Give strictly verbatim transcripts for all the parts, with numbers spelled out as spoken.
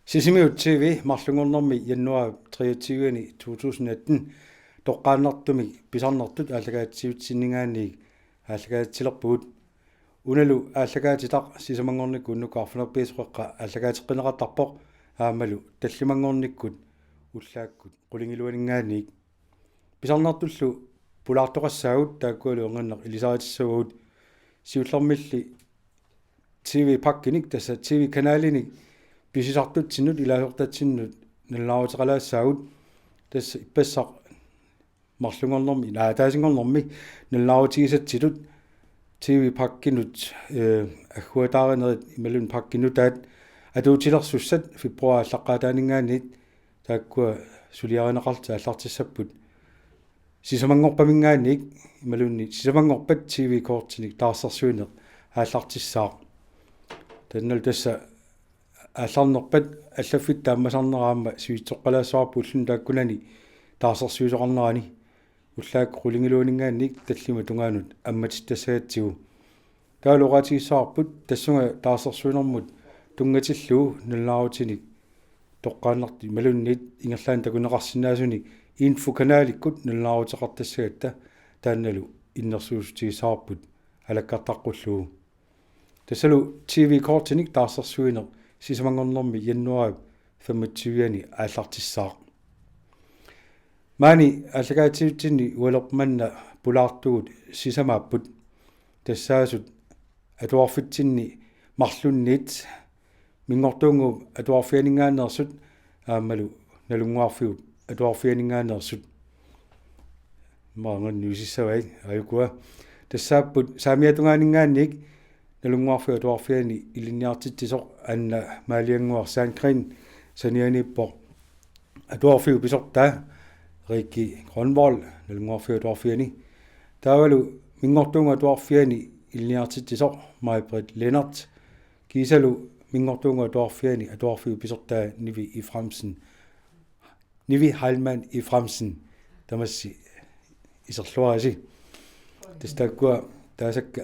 Sisimiut T V marlunngornermi januar treogtyve to tusind atten toqqaannartumik pisarnertut aallakaatitsivitsinnit aallakaatitsilerpugut. Unalu aallakaatitaq sisamanngornikkut unnukkut arfineq-pingasoqeqqa aallakaateqqinneqartarpoq aammalu tallimanngornikkut ullaakkut qulingiluaninngaanniit. Pisarnertullu pulaartoqassaagut taakkualu erniinnaq ilisarissavagut. Siullermilli T V-pakkinik, tassa T V-kanalinik pisisartutsinnut ilaasortatsinnut nalunaaruteqalaassaagut. Tassa ippassaq marlunngornermi, naa, ataasinngornermi nalunaarutigisatsitut T V-pakkinut, eh, agguataarinerit imaluunniit pakkinut taat atuutilersussat februaarip aallaqqaataaninngaanniit taakkua suliarineqartut aallartissapput. Sisamanngorpaminngaanniit imaluunniit sisamanngorpat T V-kortinik taarsersuineq aallartissaaq. Taannalu tassa aallarnerpat allaffitta ammasarnera aamma sivitsoqqalaassavarput ulluni taakkunani taarsersuisoqarnerani. Ullaakkut qulingiluaninngaanniit tallimat tungaanut ammatittassagatsigu. Taavalu oqaatigissavarput tassunga taarsersuinermut tunngatillugu nalunaarutinik toqqaannartumik imaluunniit ingerlaannaq takuneqarsinnaasunik infokanalikkut nalunaaruteqartassagatta taannalu innersuussutigissavarput alakkartaqqullugu. Tassalu T V-kortinik taarsersuineq sisamanngornermi januar femogtyve aallartissaaq. Maani aallakaatitsivitsinni ualerpoq manna pulaartugut sisamaapput. Tassaasut atuarfitsinni marlunniit Minngortuunnguup Atuarfianinngaanneersut aammalu Nalunnguarfiup Atuarfianinngaanneersut. Maangan nuisissavai aajukua. Tassaapput saamiatungaaninngaanniit Nalunnguarfiup Atuarfiani ilinniartitsisoq Anna Maaliannguaq Sandgreen, sanianiippoq atuarfiup pisortaa Riikki Grønvold Nalunnguarfiup Atuarfiani. Taavalu Minngortuunnguup Atuarfiani ilinniartitsisoq Maj-Britt Lennert. Kiisalu Minngortuunnguup Atuarfiani atuarfiup pisortaa Nivi Efraimsen. Nivi Heilmann Efraimsen. Tamassi iserluarisi. Tassa taakkua taasakka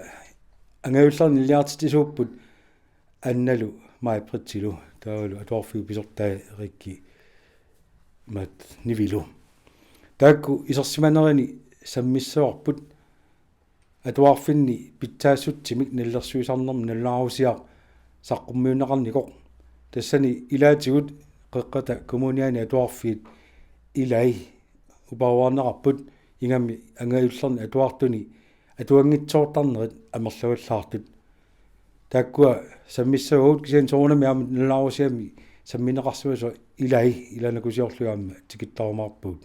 angajullerni ilinniartitsisuupput Annalu Maj-Brittilu. Taavalu atuarfiup pisortai Riikki Maat Nivilu. Taakku isersimanerini sammissavarput atuarfinni pitsaassutsimi nalilersuisarnermi nalunaarusiaq saqqummiunneqarnikoq. Tassani ilaatigut Qeqqata Kommuniani atuarfiit ilai uparuarneqarput ingammik angajullerni atuartuni atuanngitsoortarnerit amerlavallaartut. Taakkua sammissavagut kisianni soorunami aamma nalunaarusiami sammineqarsimasoq ilai ilanakusiorlu aamma tikittarumaarpagut.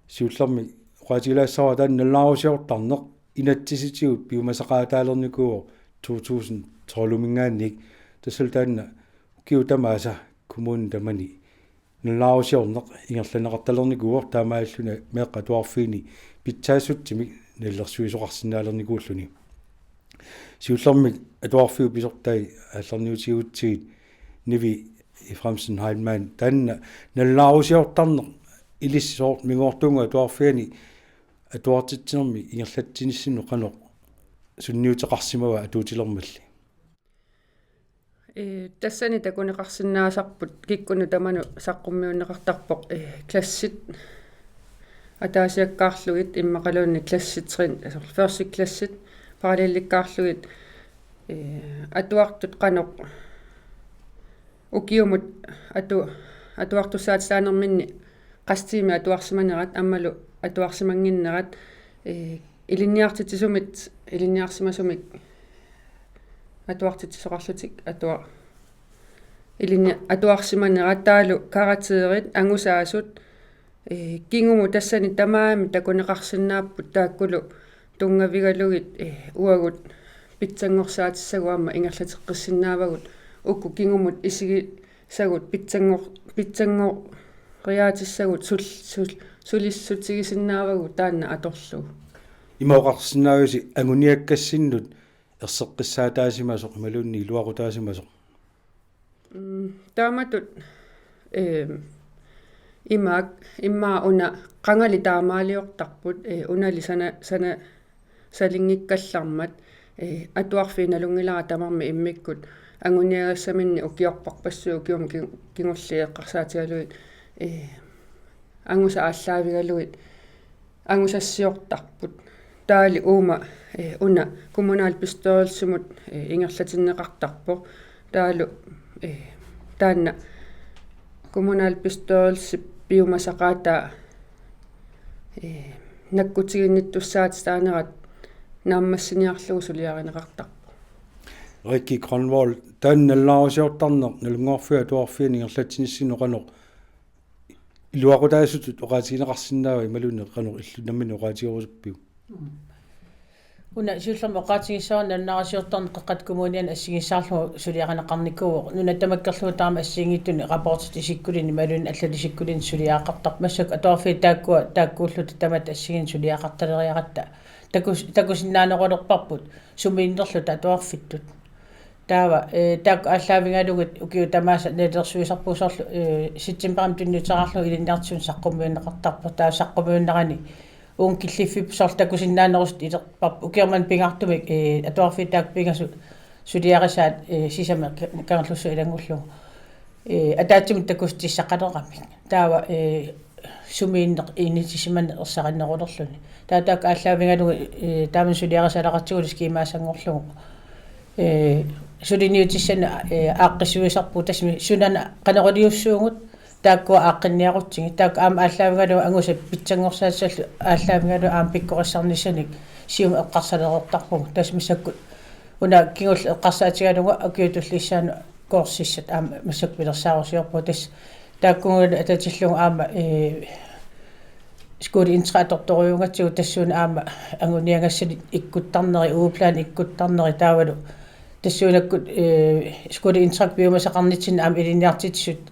Siullermik oqaatigilaassavara taanna nalunaarusiortarneq inatsisitigut piumasaqaataalernikuuvoq to tusind tolv-minngaanniit. Tassalu taanna ukiut tamaasa kommunit tamanit nalunaarusiorneq ingerlanneqartalernikuuvoq taamaalilluni meeqqat atuarfiini pitsaassutsimi nalilersuisoqarsinnaalernikuulluni. Siullermik atuarfiup pisortai aallarniutigigutsigit Nivi Efraimsen Heilmann taanna nalunaarusiortarneq ilissi soorlu Minngortuunnguup Atuarfiani atuartitsinermi ingerlatsinissinnut qanoq sunniuteqarsimava atuutilermalli? Ee, tassani takuneqarsinnaasarput kikkunnut tamanut saqqummiunneqartarpoq, ee, klassit ataasiakkaarlugit immaqaluunniit klassetrin, altså første klassit parallellikkaarlugit, ee, atuartut qanoq ukiumut atu-, atuartussaatitaanerminni qassit tiimit atuarsimanerat aammalu atuarsimannginnerat, ee, ilinniartitsisumit, ilinniarsimasumik atuartitsisoqarlutik atua-, ilinni-, atuarsimanerat taavalu karakterit angusaasut, ee, kingumut tassani tamarmik takuneqarsinnaapput taakkulu tunngavigalugit, ee, uagut pitsanngorsaatissagutta aamma ingerlateqqissinnaavagut uku kingumut isigi- sagut pitsanngor-, pitsanngoriaatissagut sul-, sul-, sulissutigisinnaavagut taanna atorlugu. Ima oqarsinnaavisi anguniakkassinnut erseqqissaataasimasoq imaluunniit iluaqutaasimasoq? Mm, taamatut, eem, imaak, immaqa una qangali taamaaliortarput, ee, unali sana-, sana-, salinngikkallarmat, ee, atuarfiit nalunngilara tamarmik immikkut anguniagassaminnik ukiorparpassuit ukiumut ki-, kingulliit eqqarsaatigalugit, ee, angusat aallaavigalugit angusassiortarput. Taavalu uuma, ee, una kommunalbestyrelsimut, ee, ingerlatinneqartarpoq. Taavalu, ee, taanna kommunalbestyrelsip piumasaqaataa, ee, nakkutiginnittussaatitaanerat naammassiniarlugu suliarineqartarpoq. Rikke Grønvold, taanna nalunaarusiortarneq Nalunnguarfiup Atuarfiani ingerlatsinissinnut qanoq iluaqutaasutut oqaatigineqarsinnaava imaluunniit qanoq illit nammineq oqaatigerusuppiuk? Una siullermik oqaatigissavara nalunaarusiortarneq Qeqqata Kommuniani assigiissaarlugu suliarineqarnikuuvoq. Nuna tamakkerlugu taama assigiinngitsunik rapportit isikkulinnik imaluunniit allat isikkulinnik suliaqartarput. Massakkut atuarfiit taakkua taakkuulluta tamatta assigiinnik suliaqartaleriaratta takus-, takusinnaanerulerparput sumiinnerluta atuarfittut. Taava, ee, taakku aallaavigalugit ukiut tamaasa nalilersuisarput soorlu, ee, septembarimi tunniuteqarlugu ilinniartitsisut saqqummiunneqartarput. Taava saqqummiunnerani uunga killiffipput soorlu takusinnaanerusutut ilerparput. Ukioq manna pingaartumik, ee, atuarfiit taakku pingasut suliarisaat, ee, sisamat ka-, Kangerlussuaq ilanngullugu. Ee, ataatsimut takussutissaqaleramik. Taava, ee, sumiinneq inissisimaneq ersarinnerulerluni. Taava taakku aallaavigalugit, ee, taama suliarisaleratsigu skemasanngorlugu. Ee, suliniutissanik, ee, aaqqissuisarpugut tassami sunana qanoq iliussuugut taakkua aaqqinniarutsigit. Taakku aamma aallaavigalugit angusat pitsanngorsaatillu aallaavigalugit aamma pikkorissarnissanik siumut eqqarsalereertarpugut. Tassa massakkut una kingulleq eqqarsaatigalugu ukiut tullissaannut kursussat aamma massakkut pilersaarusiorpugut. Tassa taakkununnga atatillugu aamma, ee, Skole Intra atortorujuugatsigu tassuuna aamma anguniagassanik ikkuttarneri, ugeplan ikkuttarneri taavalu tassuunakkut, ee, Skole Intrakkut piumasaqarnitsinni aamma ilinniartitsisut,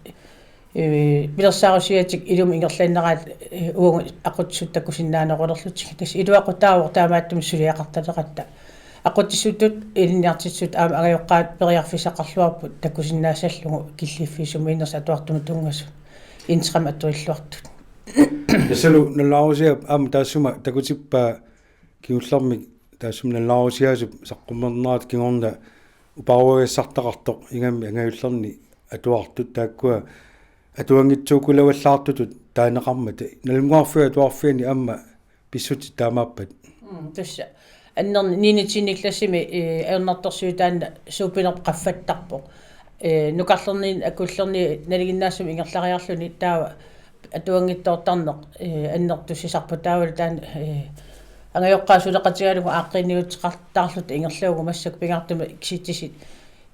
ee, pilersaarusiatik ilumut ingerlannerat, ee, uagut aqutsisut takusinnaanerulerlutigit. Tassa iluaqutaavoq taamaattumik suliaqartaleratta. Aqutsisutut ilinniartitsisut aamma angajoqqaat periarfissaqarluarput takusinnaassallugu killiffiit sumiinnersut atuartumut tunngasut Intramik atuilluartut. Tassalu nalunaarusiaq aamma taassuma takutippaa kingullermik taassuma nalunaarusiaasup saqqummernerata kingorna uparuagassartaqartoq ingammik angajullerni atuartut taakkua atuanngitsuukkulavallaartutut taaneqarmata Nalunnguarfiup Atuarfiani aamma pissutsit taamaappat. Mm, tassa. Annerni niende tiende klassimi, ee, ajornartorsiut taanna suupineq qaffattarpoq. Ee, nukarlerni akullerni nalinginnaasumik ingerlariarluni taava atuanngitsoortarneq, ee, annertusisarpoq taavalu taanna, ee, angajoqqaat suleqatigalugit aaqqiiniuteqartarluta ingerlavugut massakkut pingaartumik kisitsisit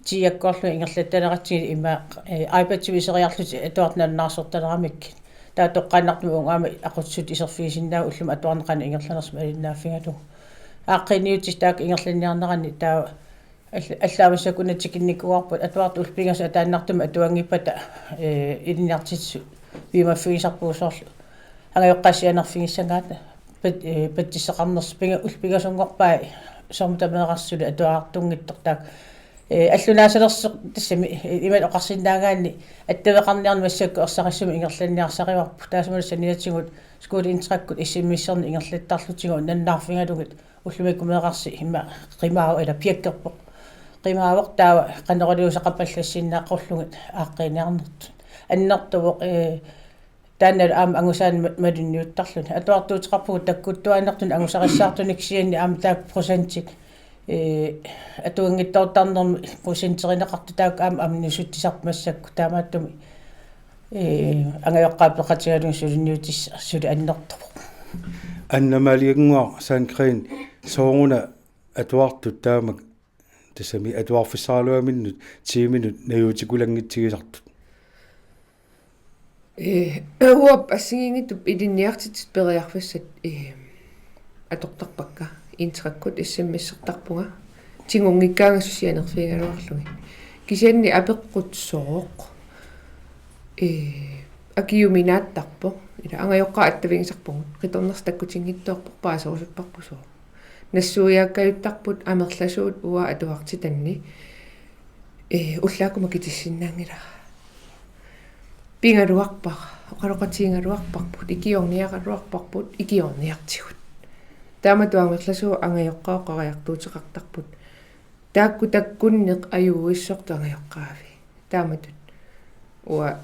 tiiakkoorlugit ingerlattaleratsigit immaqa, ee, iPadimik iseriarlutik atuartut nalunaarsortaleramikkit. Taava toqqaannartumik uunga aamma aqutsisut iserfigisinnaavagut ullumi atuarneq qanoq ingerlanersoq malinnaaffigalugu. Aaqqiiniutissat taakku ingerlanniarneranni taava all-, allaat massakkut una tikinnikuuarput atuartut ullut pingasut ataannartumik atuanngippata, ee, ilinniartitsisut piumaffigisarpagut soorlu angajoqqaat sianerfigissagaat pat-, ee, patsisseqarnersut pinga-, ullut pingasunngorpai soormita meerarsi suli atuartunngitsoq taakku. Ee, allunaasalersoq tassami, ee, imatut oqarsinnaagaanni attaveqarniarneq massakkut ersarissumik ingerlanniarsarivarput. Taassumalu saniatigut Skole Intrakkut S M S-erneq ingerlattarlutigu nalunaarfigalugit ullumikkut meerarsi immaqa qimaavoq ila piakkerpoq. Qimaavoq taava qanoq iliuuseqapallassinnaaqqullugit aaqqiiniarnertut. Annertuvoq, ee, taannalu aamma angusaanik ma-, malinniuttarluni. Atuartuuteqarpugut takkuttuaannartunik angusarissaartunik kisianni aamma taakku procentit, ee, atuanngitsoortarnermi procenterineqartut taakku aamma amnusuttisarput massakkut taamaattumik, ee, angajoqqaat peqatigalugit suliniutissaq suli annertuvoq. Anna Maliannguaq Sandgreen, sooruna atuartut taamak tassami atuarfissaraluaminnut tiiminut najuutikulanngitsigisartut? Ee, uanga assigiinngitsup ilinniartitsisut periarfissat, ee, atortarpakka. Intrakkut S M S-ertarpunga. Tigunngikkaangassuk sianerfigigaluarlugit. Kisianni apeqqut sooq. Ee, akiuminaattarpoq. Ila angajoqqaat attavigisarpagut. Qitornarsi takkutinngitsoorpoq paaserusupparput sooq. Nassuiaakkajuttarput amerlasuut uanga atuartitanni. Ee, ullaakkut makitissinnaanngilara. Pigaluarpara, oqaloqatigigaluarparput, ikiorniaraluarparput, ikiorniartigut. Taamatut amerlasuut angajoqqaat oqariartuuteqartarput. Taakku takkunneq ajuuissortut angajoqqaavi. Taamatut uanga,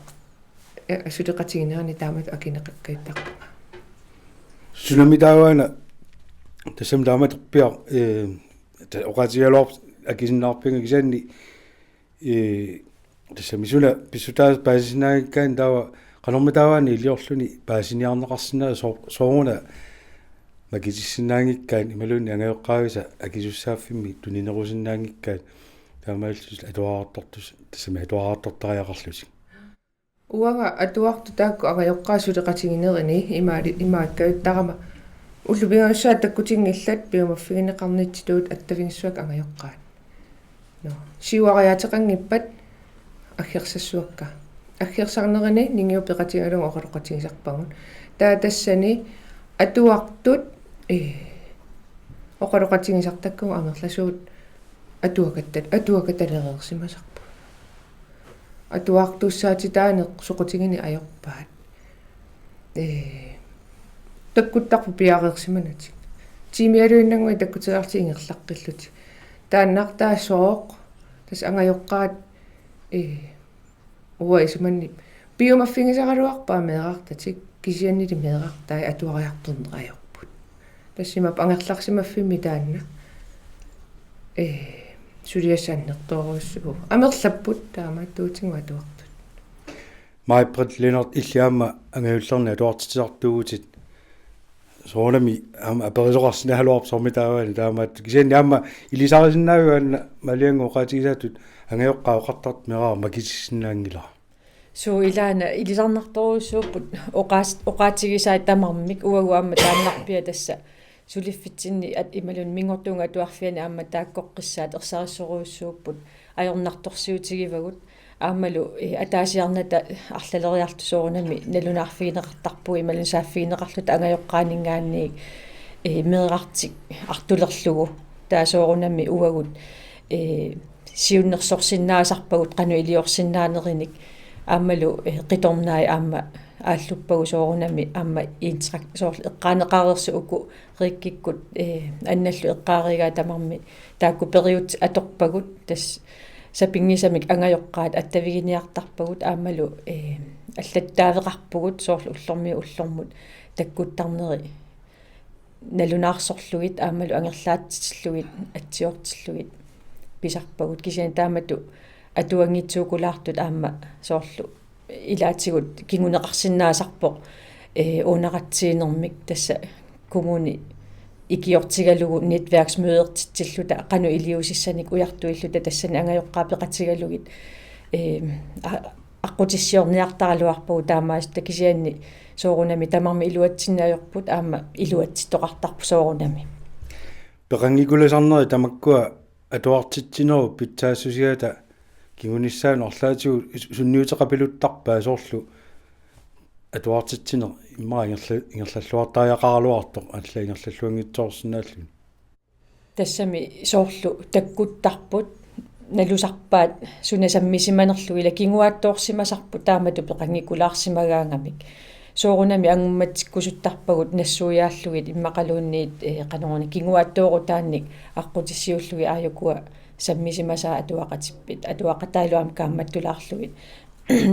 eh, suleqatiginerani taamatut akineqakkajuttarpunga. Sunami taavaana tassami taamatorpiaq, eh, ta-, oqaatigigaluarpoq akisinnaarpiannga kisianni, eh, tassami suna pissutaasut paasisinnaanngikkaanni taava qanormi taavaana iliorluni paasiniarneqarsinnaasoq soo-, sooruna makitissinnaanngikkaanni imaluunniit angajoqqaavisa akisussaaffimmi tuninerusinnaanngikkaanni taamaalillutik atuariartortus-, tassami atuariartortariaqarlutik. Uanga atuartut taakku angajoqqaat suleqatiginerini imaali-, imaakkajuttarama ullut pingajussaat takkutinngillat piumaffigineqarnitsitut attavigissuakka angajoqqaat. Nå, siuariaateqanngippat aggersassuakka. Aggersarnerini ningiup peqatigalugu oqaloqatigisarpagut. Taava tassani atuartut, eh, oqaloqatigisartakkagut amerlasuut atuakatta-, atuakatalereersimasarput. Atuartuussaatitaaneq soqutigineq ajorpaat. Ee, takkuttarput piareersimanatik. Tiimialuinnannguit takkutilaarlutik ingerlaqqillutik. Taannartaa sooq, tassa angajoqqaat, ee, uanga isumanni piumaffigisaraluarpaa meerartatik, kisiannili meerartai atuariartorneq ajorput. Tassa imaappoq angerlarsimaffimmi taanna, eh, suliassaq annertoorujussuuvoq. Amerlapput taamaattuutigut atuartut. Maj-Britt Lennert, illit aamma angajullerni atuartitsisartuuvutit. Soorunami aamma aperisoqarsinnaagaluarpoq soormi taavaana taamaattoq. Kisianni aamma ilisarisinnaaviuk aamma Maliannguup oqaatigisaatut angajoqqaat oqartartut meeraaqqat makitissinnaanngilara. Suu, ilaana ilisarnartorujussuupput oqaas-, oqaatigisaat tamarmik, uagut aamma taannarpiaq tassa suliffitsinni at-, imaluunniit Minngortuunnguup Atuarfiani aamma taakkoqqissaat ersarissorujussuupput ajornartorsiutigivagut aammalu, eh, ataasiarnata arlaleriarluta soorunami nalunaarfigineqartarpugut imaluunniit saaffigineqarluta angajoqqaaninngaanniit, eh, meerartik artulerlugu taava soorunami uagut, eh, siunnersorsinnaasarpagut qanoq iliorsinnaanerinik aammalu, eh, qitornai aamma aalluppagut soorunami aamma interak-, soorlu eqqaaneqareersut uku Riikkikkut, eh, annaallu eqqaareersut tamarmik taakku periutsit atorpagut tassa sapinngisamik angajoqqaat attaviginiartarpagut aammalu, eh, allattaaveqarpugut soorlu ullormiit ullormut takkuttarneri nalunaarsorlugit aammalu angerlaatsillugit atsiortillugit pisarpagut kisianni taamatut atuanngitsuukulaartut aamma soorlu ilaatigut kinguneqarsinnaasarpoq, eh, underrettiinermik tassa kommuni ikiortigalugu netværksmødertitsilluta qanoq iliuusissanik ujartuilluta tassani angajoqqaat peqatigalugit, eh, a-, aqqutissiorniartaraluarpagut taamaasutta kisianni soorunami tamarmik iluatsinneq ajorput aamma iluatsittoqartarpoq soorunami. Peqanngikkulasarnerit tamakkua atuartitsinerup pitsaassusiata kingunissaanut arlaatigut sunniuteqapiluttarpa soorlu atuartitsineq immaqa ingerla-, ingerlalluartariaqaraluartoq alla ingerlalluanngitsoorsinnaalluni. Tassami soorlu takkuttarput nalusarpaat suna sammisimanerlugu ila kinguaattoorsimasarput taamatut peqanngikkulaarsimagaangamik. Soorunami angumatsikkusuttarpagut nassuiaallugit immaqaluunniit, eh, qanoruna kinguaattoorutaannik aqqutissiuullugit aajukua sammisimasaat atuaqatippit, atuaqataalu aamma kaammattulaarlugit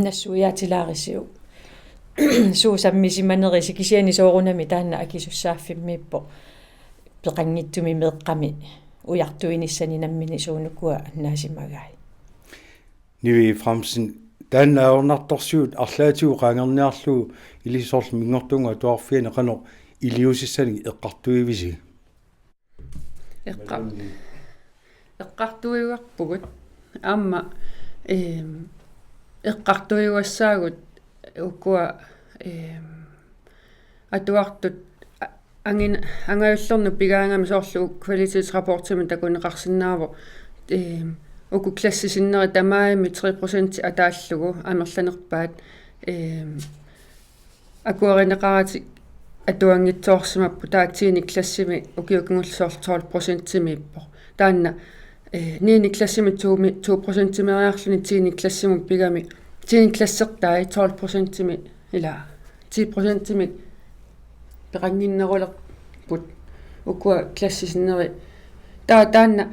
nassuiaatilaarisiuk. Suut sammisimanerisi kisianni soorunami taanna akisussaaffimmiippoq peqanngitsumi meeqqami ujartuinissani nammineq suunukua annaasimagai. Nivi Frandsen, taanna ajornartorsiut arlaatigut qaangerniarlugu ilissi soorlu Minngortuunnguup Atuarfiani qanoq iliuusissanik eqqartuivisi? Eqqa-, eqqartuivarpugut. Aamma, eem, eqqartuivassaagut ukua, eem, atuartut a-, angin-, angajullernut pigaangami soorlu kvalitetsrapportimi takuneqarsinnaavoq, eem, uku klassit sinneri tamarmik tre procent ataallugu amerlanerpaat, eem, akuerineqaratik atuanngitsoorsimapput taava tiende klassimi ukiut kingulliit soorlu tolv procentimiippoq. Taanna, eh, niende klassimi to-mi-, to procentimeriarluni tiende klassimut pigami, tiende klassertai tolv procentimi ila ti procentimik peqannginnerulerput ukua klassit sinneri. Taava taanna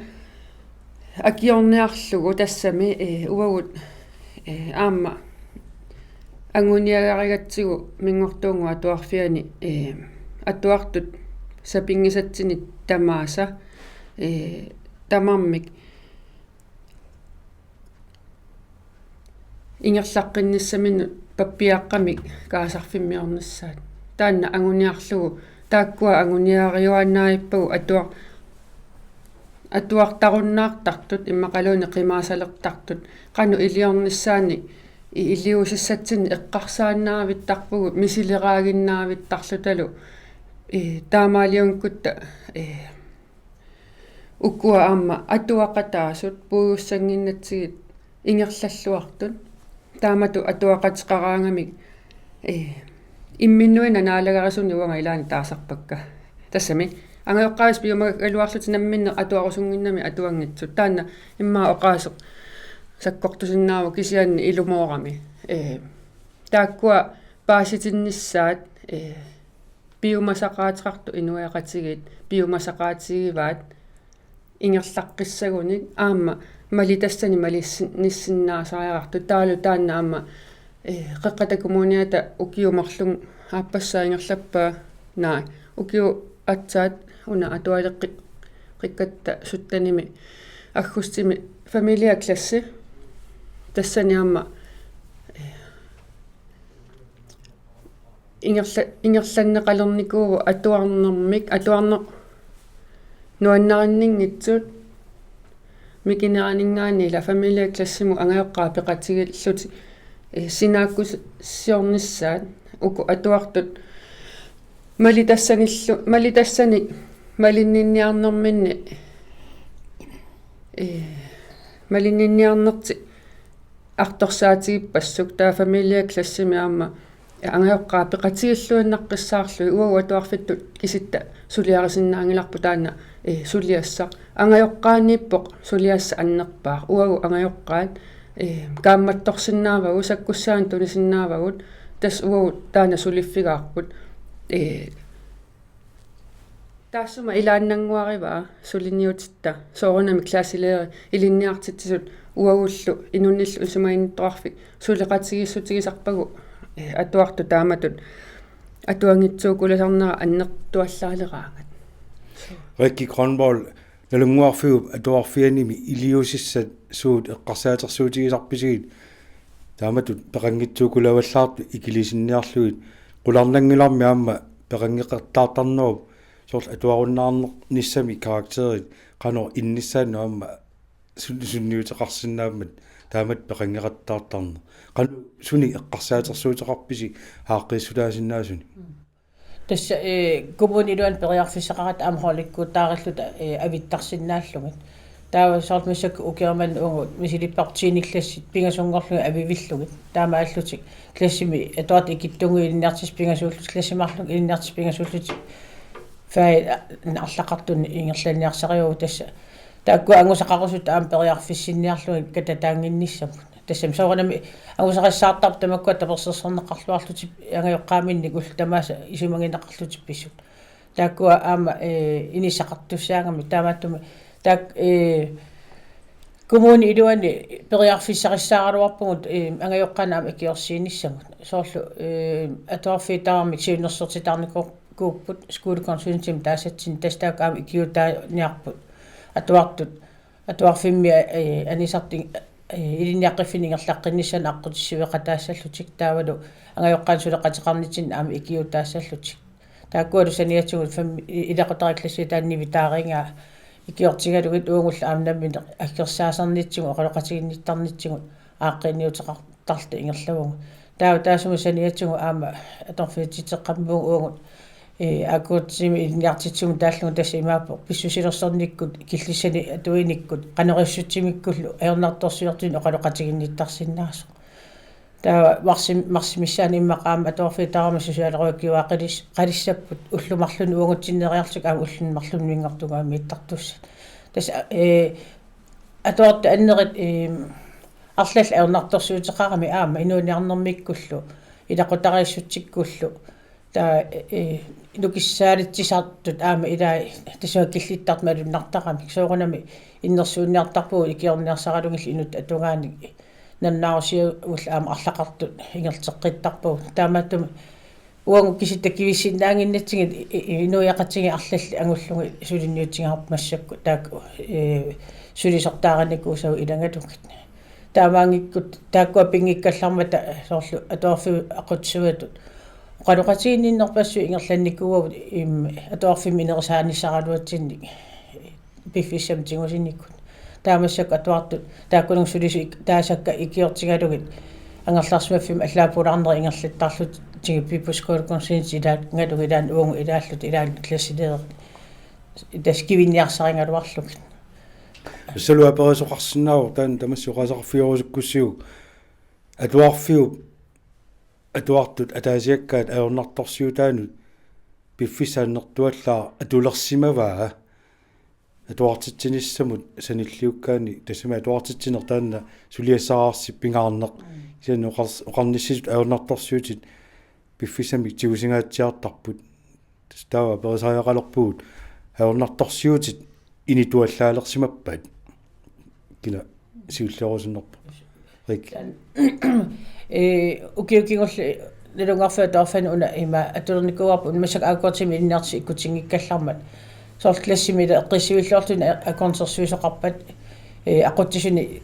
Akiorniarlugu tassami, eh, uagut, eh, aamma anguniagarigatsigu Minngortuunnguup Atuarfiani, eh, atuartut sapinngisatsinnik tamaasa, eh, tamarmik ingerlaqqinnissaminut pappiaqqamik kaasarfimmiornissaat. Taanna anguniarlugu taakkua anguniariuaannarippagut atuar-, atuartarunnaartartut immaqaluunniit qimaasalertartut qanoq iliornissaannik i-, iliuusissatsinnik eqqarsaannaavittarpugut misileraaginnaavittarlutalu, eh, taamaaliunngikkuttaaq, eh, ukua aamma atuaqataasut puigussannginnatsigit ingerlalluartut. Taamatut atuaqateqaraangamik, eh, imminnuinnaq naalagarisunik uanga ilaanni taasarpakka. Tassami angajoqqaavisa piumagaluarlutik namminneq atuarusunnginnamik atuanngitsut. Taanna immaqa oqaaseq sakkortusinnaavoq kisianni ilumoorami. Eh, taakkua paasitinnissaat, eh, piumasaqaateqartut inuiaqatigiit piumasaqaatigivaat ingerlaqqissagunik aamma malitassanik malissi-, nissinnaasariaqartut taavalu taanna aamma, eh, Qeqqata Kommuniata ukiut marluk aappassaa ingerlappaa, naa, ukiut aatsaat una atualeqqi-, qikkatta syttenimi aggustimi familieklassi tassani aamma, eh, ingerla-, ingerlanneqalernikuuvoq atuarnermik, atuarneq nuannarinninngitsut mikineraninngaanniit ila familieklassimut angajoqqaat peqatigiillutik, eh, sinaakkusiornissaat uku atuartut malitassanillu-, malitassanik malinninniarnerminni, eh, malinninniarnertik artorsaatigippassuit taava familieklassimi aamma angajoqqaat peqatigiilluinnaqqissaarlugit uagut atuarfittut kisitta suliarisinnaanngilarput taanna, eh, suliassaq. Angajoqqaaniippoq suliassaq annerpaaq. Uagut angajoqqaat, eh, kaammattorsinnaavagut, sakkussaanik tunisinnaavagut, tassa uagut taanna suliffigaarput. Eh, taassuma ilaannannguarivaa suliniutitta soorunami klasselærer ilinniartitsisut uagullu inunnillu isumaginnittoqarfik suleqatigiissutigisarpagut, eh, atuartut taamatut atuanngitsuukulasarnerat annertuallaaleraangat. Rikke Grønvold, Nalunnguarfiup Atuarfianimi iliuusissat suut eqqarsaatersuutigisarpisigit? Taamatut peqanngitsuukulavallaartut ikilisinniarlugit, qularnanngilarmi aamma peqanngeqattaartarnerup soorlu atuarunnaarnissami karakterit qanoq innissaannut aamma sun-, sunniuteqarsinnaammat taamatut peqanngeqattaartarneq. Qanoq sunik eqqarsaatersuuteqarpisi aaqqiissutaasinnaasunik? Tassa, eh, kommunip iluani periarfissaqaratta aamma holdikkuutaarilluta, eh, avittarsinnaallugit. Taava soorlu massakkut ukioq manna uagut misilipparput tiende klassit pingasunngorlugit avivillugit. Taamaallutik klassimi atuartut ikittunnguit ilinniartitsisut pingasuullutik, klassit marluk ilinniartitsisut pingasuullutik fagit, a-, arlaqartunut ingerlanniarsarivagut tassa. Taakkua angusaqarusutut aamma periarfissinniarlugit katataannginnissamut. Tassami soorunami angusarissaartarput tamakkua tapersersorneqarluarlutik angajoqqaaminnik ullut tamaasa isumagineqarlutik pissutsit. Taakkua aamma, eh, inissaqartussaagamik taamaattumik taak-, eh, kommunip iluani periarfissarissaaraluarpugut, eh, angajoqqaanut aamma ikiorsiinissamut. Soorlu, eh, atuarfiit tamarmik siunnersortitaarnikuupput skolekonsulentimik taasatsinnik tassa taakku aamma ikiuutaaniarput. Atuartut atuarfimmi, eh, anisartut, eh, ilinniaqqiffinnik ingerlaqqinnissaannut aqqutissiueqataassallutik taavalu angajoqqaanut suleqateqarnitsinni aamma ikiuutaassallutik. Taakkualu saniatigut fem-, i-, ilaqutariit klassit taanna nivitaarigaa ikiortigalugit uagullu aamma nammineq aggersaasarnitsigut oqaloqatiginnittarnitsigut aaqqiiniuteqartarluta ingerlavugut. Taava taassuma saniatigut aamma atorfissaqaqqammerpugut uagut, eh, akuutsimi ilinniartitsisumut taallugu tassa imaappoq pissusilersornikkut, killissanik atuinikkut, qanoq issutsimikkut ajornartorsiortunik oqaloqatiginnittarsinnaasoq. Taava marsim-, marsimissaani immaqa aamma atuarfiit tamarmik socialrådgiverit qalis-, qalissapput ullut marluk uagutsinneriarlutik aamma ullut marluk Minngortuunnguamik ittartussat. Tassa, eh, atuartut annerit, eh, arlallit ajornartorsiuteqaramik aamma inuuniarnermikkullu, ilaqutariissutsikkullu, Taava, eh, nukissaaleqaatitsisartut aamma ilaa tassa killittartut malunnartaramik. Soorunami innersuunniartarpugut ikiorniarsaralugillu inuttut atugaanik nalunaarusiorlugit aamma arlaqartut ingerlateqqittarpagut. Taamaattumik uagut kisitta kivissinnaannginnatsigit i-, i-, inuiaqatigiit arlallit angullugit suliniutigaarput massakkut taakku, eh, sulisortaarinikuusagut ilagalugit. Taamaanngikkutta taakkua pinngikkallarmata soorlu atuarfiup aqutsisuatut oqaloqatiginninnerpassuit ingerlannikuuagut im-, atuarfimmi inerisaanissaraluatsinnik piffissami tigusinikkut. Taava massakkut atuartut taakkununnga sulisut ik-, taasakka ikiortigalugit angerlarsimaffimmi allaat pulaarnerit ingerlattarlutigit piffissami skolekonsulentit ilagalugit ilaanni uagut ilaalluta ilaanni klasseleder tassa kivinniarsarigaluarlugit. Tassalu aperisoqarsinnaavoq taanna tamassi oqaaseqarfigerusukkussiuk atuarfiup atuartut ataasiakkaat ajornartorsiutaannut piffissaq annertuallaaq atulersimavaa atuartitsinissamut sanilliukkaanni tassami atuartitsineq taanna suliassaraarsi pingaarneq. Mm. Kisianni oqars-, oqarnissisut ajornartorsiutit piffissami tigusingaatsiartarput. Tassa taava aperisariaqalerpugut ajornartorsiutit inituallaalersimappat. Kina siullerusunnerpa. Rik. Eh, ukiut kingulliit Nalunngarfik Atuarfiani una ima atulernikuuarput una massakkut A K T-mi ilinniartitsisut ikkutinngikkallarmat. Soorlu klassimi ila eqqissivilluartuni akornusersuisoqarpat, eh, aqutsisuni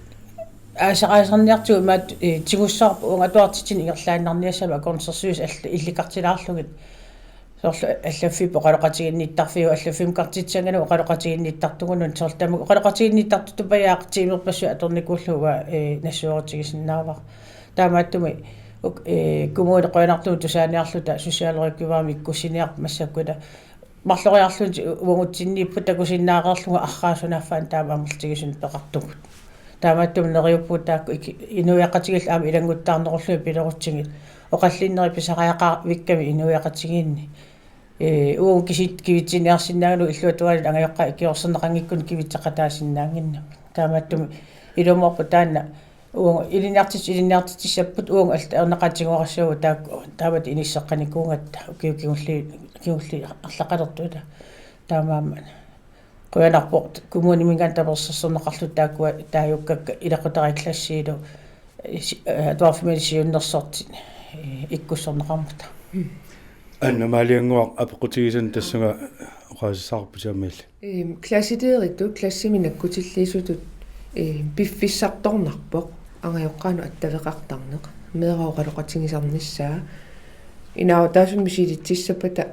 aasaqaasarniartigu imaat, eh, tigussavarput uunga atuartitsineq ingerlaannarniassammat akornusersuisut alla-, illikartilaarlugit. Soorlu allaffipput oqaloqatiginnittarfiuvoq, allaffimmukartitsisannginnama oqaloqatiginnittartugut nunat soorlu tamakku oqaloqatiginnittartutut pajaaq tiimerpassuit atornikuullugu, eh, nassuerutigisinnaavara. Taamaattumik uk-, eh, kommuni qujanartumik tusaaniarluta socialrådgiverimik ikkussiniarput massakkut ila marloriarluni uagutsinniippugut takusinnaareerlunga arraa sunaaffa taama amerlatigisumik peqartugut. Taamaattumik neriuppugut taakku iki-, inuiaqatigiillu aamma ilannguttaarnerullugit pilerutsigit oqallinnerit pisariaqavikkami inuiaqatigiinni. Eh, uagut kisitta kivitsiniarsinnaagaluarluta illuatungaani angajoqqaat ikiorserneqanngikkunik kivitseqataasinnaannginnamik. Taamaattumik ilumoorpoq taanna uagut ilinniartitsisut ilinniartitsissapput uagut allat ajornaqaat tiguarassuugut taakku taamatut inisseqqanikuugatta ukiut kingulli-, kingulliit arlaqalertut ila. Taamaammat. Qujanarpoq kommuniminngaanniit tapersersorneqarluta taakkua taagukkakka ilaqutariit klassiilu, eh, si-, eh, atuarfimmilu siunnersortit, eh, ikkussorneqarmata. Anna Maliannguaq apeqqutigisannut tassunga oqaasissaqarputit aamma illit. Ehm, klasselederitut klassimi nakkutilliisutut, ehm, piffissartornarpoq angajoqqaanut attaveqartarneq. Meeraq oqaloqatigisarnissaa. Inaarutaasumik misilitsissappata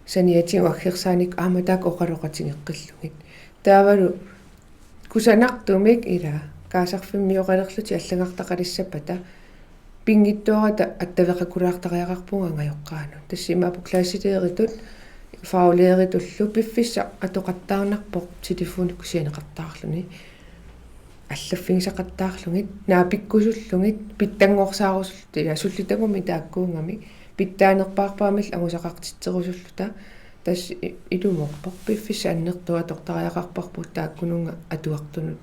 saniatigut aggersaanik aamma taakku oqaloqatigeqqillugit. Taavalu kusanartumik ila kaasarfimmioqalerlutik allagartaqalissappata pinngitsoorata attaveqakulaartariaqarpugut angajoqqaanut. Tassa imaappoq klasselederitut, faglederitullu piffissaq atoqattaarnarpoq telefoni kusianeqattaarluni. Allaffigisaqattaarlugit, naapikkusullugit, pitsanngorsaarusut-, ila sullittagummi taakkuugamik, pitsaanerpaarpaamillu angusaqartitserusulluta, tassa i-, ilumoorpoq, piffissaq annertooq atortariaqarparput taakkununnga atuartunut,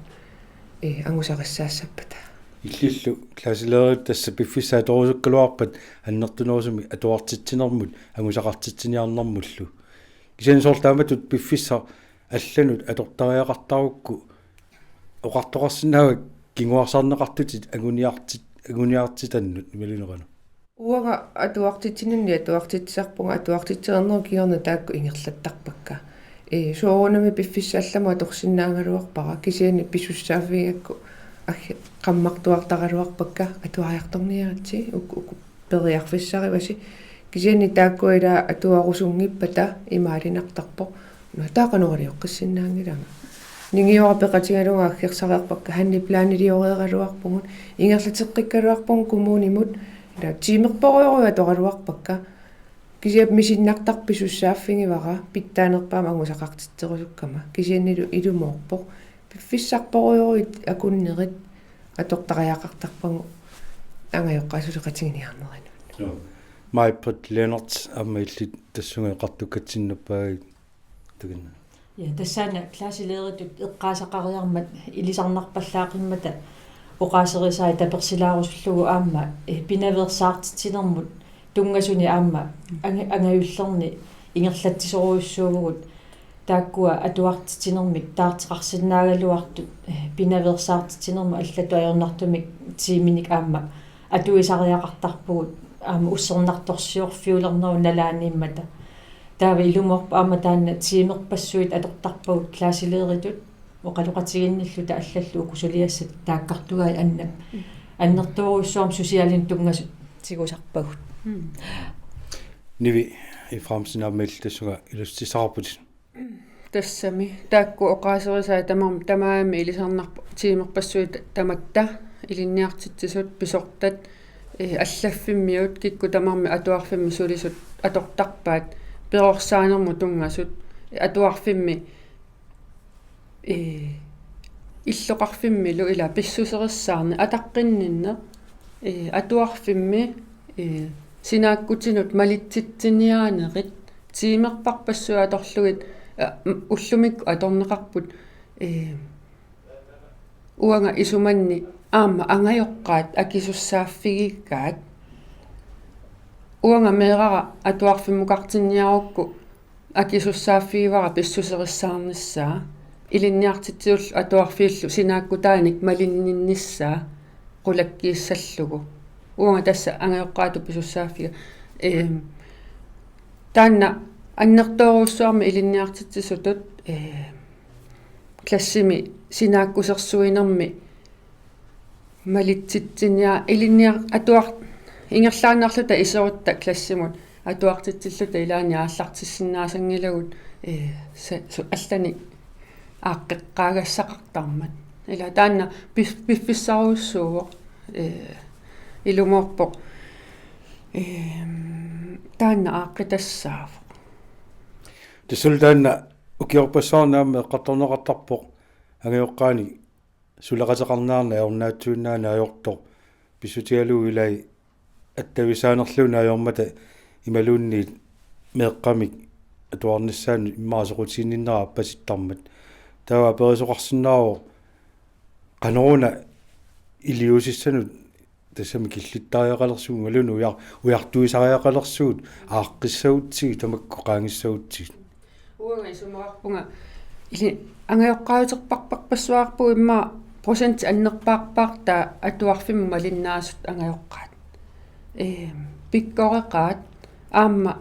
eh, angusarissaassappata. Illillu klasselederit tassa piffissaq atorusukkaluarpat annertunerusumik atuartitsinermut, angusaqartitsiniarnermullu. Kisianni soorlu taamatut piffissaq allanut atortariaqartarukku oqartoqarsinnaavakka kinguarsarneqartutit anguniartit-, anguniartitannut imaluunniit qanoq. Uanga atuartitsininni atuartitsisarpunga atuartitsinermut kingorna taakku ingerlattarpakka. Ee, soorunami piffissaq allamut atorsinnaagaluarpara kisianni pisussaaffigigakku agge-, qammartuartaraluarpakka atuariartorniaritsi uk-, uku periarfissarivasi. Kisianni taakkua ila atuarusunngippata imaaliinnartarpoq. Una taava qanoq iliorsinnaanngilanga. Ningiora peqatigalunga aggersareerpakka handleplanilioreeraluarpugut. Ingerlateqqikkaluarpugut kommunimut. Ila tiimerporujoruit atoraluarpakka. Kisianni misinnartarpoq pisussaaffigivara pitsaanerpaamik angusaqartitserusukkama. Kisiannilu ilumoorpoq. Piffissarporujoruit akunnerit atortariaqartarpagut angajoqqaat suleqatiginiarnerinut. Joo. Maj-Britt Lennert aamma illit tassunga oqartukkatsinnerpaagit takanna. Ja, tassaana klasselederitut eqqaasaqariarmat ilisarnarpallaaqimmata oqaaserisai tapersilaarusullugu aamma, eh, pinaveersaartitsinermut Tunngasuni aamma anga-, angajullerni ingerlatsisorujussuuvugut taakkua atuartitsinermik taarteqarsinnaagaluartut, eh, pinaveersaartitsinermut allatut ajornartumik tiiminik aamma atuisariaqartarpugut aamma ussernartorsiorfiulernerup nalaaniimmata. Taava ilumoorpoq aamma taanna tiimerpassuit atortarpagut klasselederitut oqaloqatiginnilluta allallu uku suliassat taakkartugai annap. Annertoorujussuarmik susialinut tunngasut tigusarpagut. Nivi Efraimsen aamma illit tassunga iluatsissaqarputit. Tassami taakku oqaaserisai tamarm-, tamarmik ilisarnarpoq tiimerpassuit tamatta, ilinniartitsisut, pisortat, eh, allaffimmiut, kikkut tamarmik atuarfimmi sulisut atortarpaat, perorsaanermut tunngasut, atuarfimmi, eh, illoqarfimmilu ila pissuserissaarneq, ataqqinninneq, eh, atuarfimmi, eh, sinaakkutinut malitsitsiniaanerit, tiimerparpassuit atorlugit, eh, m-, ullumikkut atorneqarput, eh, uanga isumanni aamma angajoqqaat akisussaaffigigaat. Uanga meerara atuarfimmukartinniarukku akisussaaffigaara pissuserissaarnissaa. Ilinniartitsisullu atuarfiillu sinaakkutaanik malinninnissaa qulakkiissallugu. Uanga tassa angajoqqaatut pisussaaffiga. Eem, taanna annertoorujussuarmik ilinniartitsisutut, eem, klassimi sinaakkusersuinermi malitsitsinia-, ilinniar-, atuar-, ingerlaannarluta iserutta klassimut atuartitsilluta ilaanni aallartissinnaasanngilagut, eh, se-, su-, allanik aaqqeqqaagassaqartarmat. Ila taanna pif-, piffissarujussuuvoq, eh, ilumoorpoq, eh, taanna aaqqitassaavoq. Tassalu taanna ukiorpassuarni aamma eqqartorneqartarpoq angajoqqaanik suleqateqarnerannik ajornaatsuinnaaneq ajortoq, pissutigalugu ilai attavissaanerluunniit ajormata imaluunniit meeqqamik atuarnissaanut immaqa soqutiginninnera appasittarmat. Taava aperisoqarsinnaavoq qanoruna iliuusissanut tassami killittariaqalersugut imaluunniit ujar-, ujartuisariaqalersugut aaqqissagutsigit tamakku qaangissagutsigit. Uanga isumaqarpunga ili-, angajoqqaajuterparparpassuaqarpugut immaqa procentit annerpaarpaartaat atuarfimmut malinnaasut angajoqqaat. Eem, pikkoreqaat aamma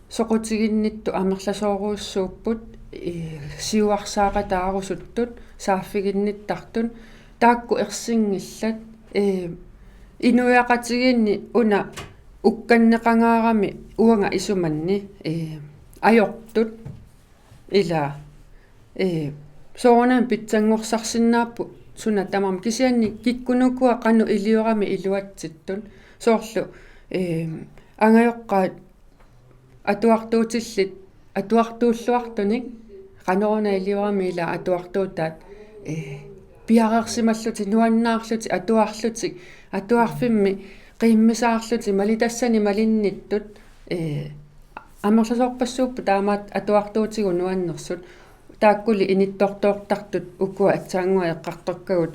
soqutiginnittut amerlasoorujussuupput, ee, siuarsaaqataarusuttut, saaffiginnittartut, taakku ersinngillat, ee, inuiaqatigiinni una ukkanneqangaarami uanga isumanni, ee, ajortut, ila, ee, soorunami pitsanngorsarsinnaapput suna tamarmi, kisianni kikkunukua qanoq iliorami iluatsittut, soorlu, ee, angajoqqaat atuartuutillit, atuartuulluartunik, qanoruna iliorami ila atuartuutaat, ee, piareersimallutik, nuannaarlutik, atuarlutik, atuarfimmi qiimmisaarlutik, malitassanik malinnittut, ee, amerlasoorpassuupput taamaat atuartuutigut nuannersut, taakkuli inittortoortartut ukua aatsaannguaq eqqartorpagut,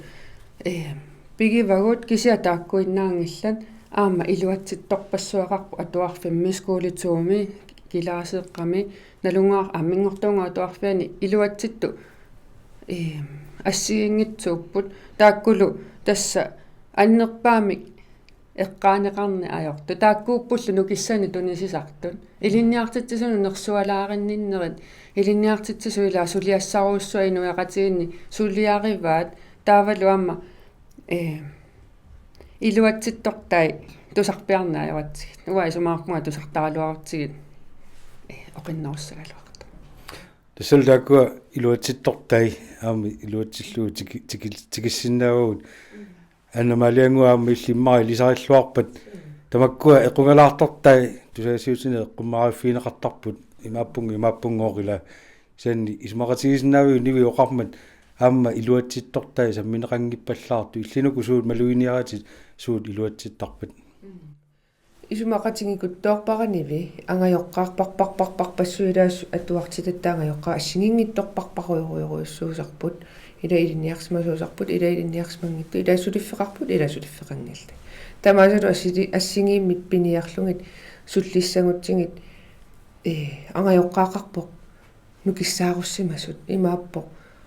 ee, pigivagut, kisianni taakkuinnaanngillat, aamma iluatsittorpassuaqarpoq atuarfimmi, Skole to-mi, Kilaaseeqqami, Nalunnguaq Aaminngortuunnguup Atuarfiani iluatsittut, ee, assigiinngitsuupput, taakkulu tassa annerpaamik eqqaaneqarneq ajortut. Taakkuuppullu nukissanik tunisisartut. Ilinniartitsisunut nersualaarinninnerit, ilinniartitsisut ila suliassarujussuaq inuiaqatigiinni suliarivaat, taavalu aamma, ee, iluatsittortai tusarpiarneq ajoratsigit. Uanga isumaqarpunga tusartaraluarutsigit, ee, oqinnerussagaluartoq. Tassalu taakkua iluatsittortai aamma iluatsillugu tiki-, tiki-, tikissinnaavagut. Anna Maaliannguaq aamma illit immaqa ilisarilluarpat. Tamakkua equngalaartortai tusagassiuutitigut eqqummavigineqartarput. Imaappunga, imaappunga oqila. Kisianni isumaqatigiissinnaaviuk Nivi oqarmat aamma iluatsittortai sammineqanngippallaartut, illit uku suut maluginiaratit suut iluatsittarpat? Isumaqatigiikuttoorpara Nivi, angajoqqaarparparparparpassuit ilaat atuartitatta angajoqqaat assigiinngitsorparparujorujorujussuusarput. Ila ilinniarsimasuusarput, ila ilinniarsimanngitsoq, ila suliffeqarput, ila suliffeqanngillat. Tamaasalu assili-, assigiimmik piniarlugit sullissagutsigit, ee, angajoqqaaqarpoq nukissaarussimasut, imaappoq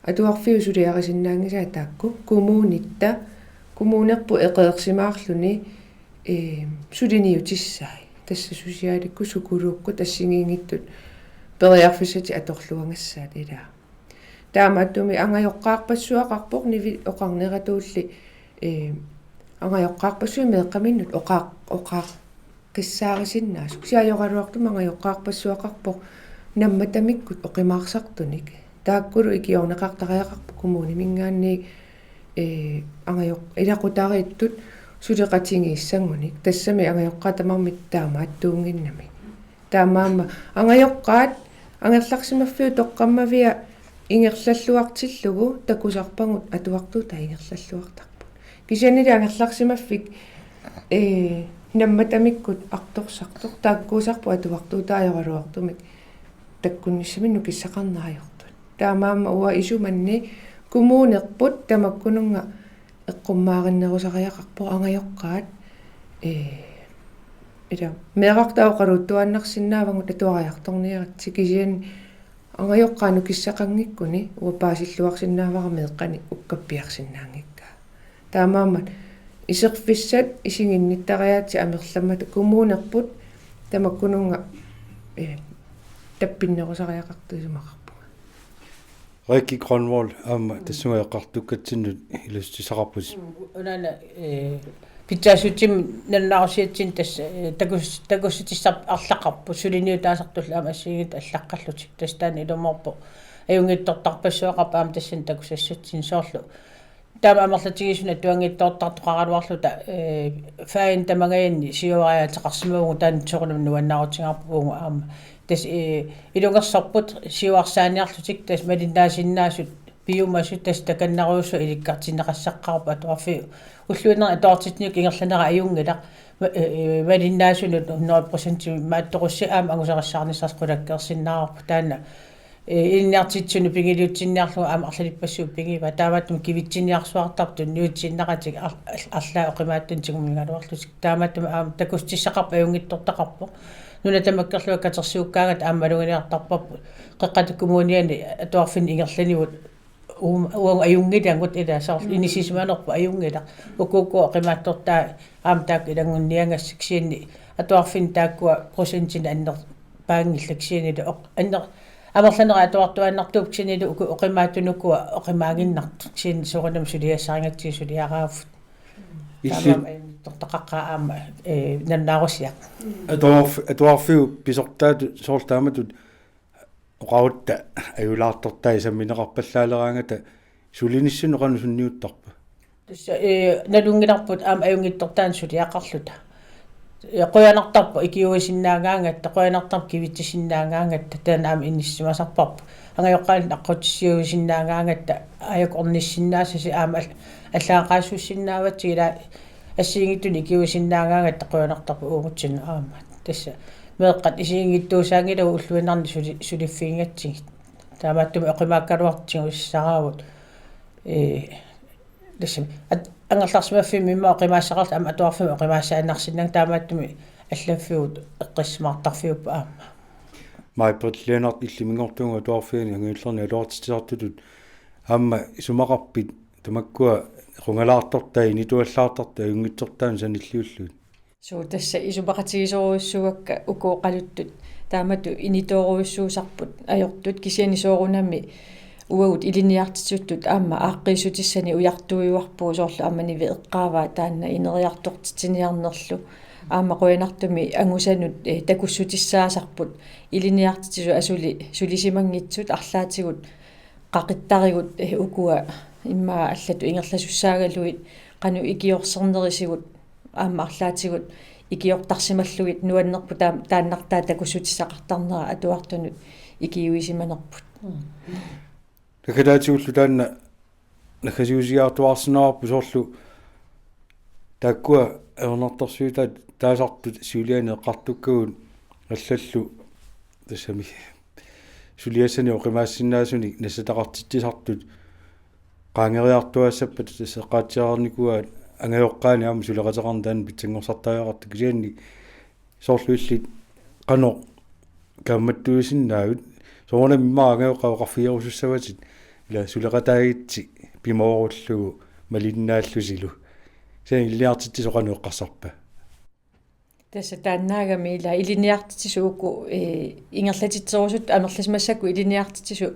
atuarfiup suliarisinnaanngisaa taakku, kommunitta, kommunerput eqeersimaarluni, ee, suliniutissai. Tassa socialikkut, sukuluukkut assigiinngitsut periarfissatik atorluagassaat ilaa. Taamaattumik angajoqqaarpassuaqarpoq Nivi oqarneratuulli, ee, angajoqqaarpassuit meeqqaminnut oqaaq-, oqaaqqissaarisinnaasut. Kisianni ajoraluartumik angajoqqaarpassuaqarpoq nammatamikkut oqimaarsartunik. Taakkulu ikiorneqartariaqarput kommuniminngaanniit, ee, angajoq-, ilaqutariittut suleqatigiissangunik. Tassami angajoqqaat tamarmik taamaattuunnginnamik. Taamaammat angajoqqaat angerlarsimaffiup toqqammavia ingerlalluartillugu takusarpagut atuartuutai ingerlalluartarput. Kisiannili angerlarsimaffik, ee, nammatamikkut artorsartoq taakkuusarput atuartuutai ajoraluartumik takkunnissamik nukissaqarneq ajortut. Taamaammat uanga isumanni kommunerput tamakkununnga eqqummaarinnerusariaqarpoq angajoqqaat, ee, ila meerartaat oqaluttuaannarsinnaavagut atuariartorniaritsi, kisianni angajoqqaat nukissaqanngikkuni uanga paasilluarsinnaavara meeqqanik ukkappiarsinnaanngikkaa. Taamaammat iserfissat isiginnittariaatsit amerlammata kommunerput tamakkununnga, ee, tappinnerusariaqartut isumaqarpunga. Rikke Grønvold, aamma tassunga eqqartukkatsinnut ilussutissaqarpusi. Unaana, ee, pitsaassutsiminnik nalunaarusiatsinni tassa, ee, takus-, takussutissaq arlaqarpoq, suliniutaasartullu aamma assigiinngitsut allaqqallutik. Tassa taanna ilumoorpoq. Ajunngitsortarpassuaqarpoq aamma tassani takussassatsinni soorlu. Taama amerlatigisumik atuanngitsoortartoqaraluarluta, ee, fagini tamangajanni siuariaateqarsimavugut, taanna soorunami nuannaarutigaarput uagut aamma. Tassa, ee, ilungersorput siuarsaaniarlutik, tassa malinnaasinnaasut piumasut, tassa takannarujussua ilikkartinneqassaqqaarput atuarfiup. Ulluinnarni atuartitsinerup ingerlanera ajunngilaq. Ma-, ee, malinnaasunut hundrede procent imaattorussi aamma angusarissaarnissarsi qulakkeersinnaavarput taanna. Ee, ilinniartitsisunut pigiliutsinniarlugu aamma arlalippassuit pigivaat. Taamaattumik kivitsiniarsuartartut tunniutiinnaratik ar-, ar-, arlaat oqimaatsunik tigumigaluarlutik. Taamaattumik aamma takussutissaqarpoq, ajunngitsortaqarpoq. Nuna tamakkerlugu katersuukkaangat aamma maluginiartarparput. Qeqqata Kommuniani atuarfinni ingerlanigut uum-, uagut ajunngilagut, ila soorlu, mm, inissisimanerput ajunngilaq. Uku uku oqimaatsortai aamma taakku ilanngunniagassat, kisianni atuarfinni taakkua procentinik annerpaanngillat, kisiannili oq-, anner-, amerlanerit atuartuaannartuupput, kisiannili uku oqimaatsunik ukua oqimaaginnartut, kisianni soorunami suliassarigatsigit suliaraapput. Illit- Taamaammat ajunngitsortaqaqqaaq aamma, ee, nalunaarusiaq. Atuarf-, atuarfiup pisortaatut soorlu taamatut oqarutta ajulaartortai sammineqarpallaaleraangata sulinissamut qanoq sunniuttarpa? Tassa, ee, nalunngilarput aamma ajunngitsortaaneq suliaqarluta. Ee, qujanartarpoq ikiuisinnaagaangatta, qujanartarpoq kivitsisinnaagaangatta, taanna aamma inissisimasarparput. Angajoqqaanut aqqutissiuisinnaagaangatta, aajuku ornissinnaassasi aamma al-, allaqqaassussinnaavatsigit, ila assigiinngitsunik ikiuisinnaagaangatta qujanartarpoq uagutsinnut aamma. Tassa meeqqat isiginngitsuusaanngilagut ulluinnarni suli-, suliffigigatsigit. Taamaattumik oqimaakkaluartut tigusissaraavut. Ee, tassami. At-, angerlarsimaffimmi immaqa oqimaassaqarluta aamma atuarfimmi oqimaassaannarsinnaanngillat, taamaattumik allaffigut eqqissisimaartarfiupput aamma. Maj-Britt Lennert, illimminngortugut atuarfiani angajullerni aluartitsisartutut aamma isumaqarpit tamakkua qungalaartortai, inituallaartortai, ajunngitsortaanut sanilliullugit? Suu, tassa isumaqatigisorujussuuakka uku oqaluttut taamatut initoorujussuusarput ajortut, kisianni soorunami uagut ilinniartitsisutut aamma aaqqiissutissanik ujartuiuarpugut, soorlu aamma Nivi eqqaavaa taanna ineriartortitsiniarnerlu. Aamma qujanartumik angusanut, eh, takussutissaasarput, ilinniartitsisut asuli sulisimanngitsut arlaatigut qaqittarigut, eh, ukua immaqa allatut ingerlasussaagaluit qanoq ikiorsernerisigut aamma arlaatigut ikiortarsimallugit nuannerpoq taam-, taannartaa takussutissaqartarnera atuartunut ikiuisimanerput. Mm. Naggataatigullu taanna naggasiusiartuaarsinnaavarput, soorlu taakkua ajornartorsiutaat taasartut siuliani eqqartukkagut allallu tassami suliassanik oqimaassinnaasunik nassataqartitsisartut qaangeriartuaassappat tassa eqqaatsiarnikuuaat angajoqqaani aamma suleqateqarneq taanna pitsanngorsartariaqartoq kisianni soorlu illit qanoq kaammattuusinnaavit soorunami immaqa angajoqqaat oqarfigerusussavatit ila suleqataagitsi pimoorullugu malinnaallusilu. Kisianni ilinniartitsisut qanoq eqqarsarpa? Tassa taannaagami ila ilinniartitsisut uku, eh, ingerlatitserusuttut amerlasimassakkut ilinniartitsisut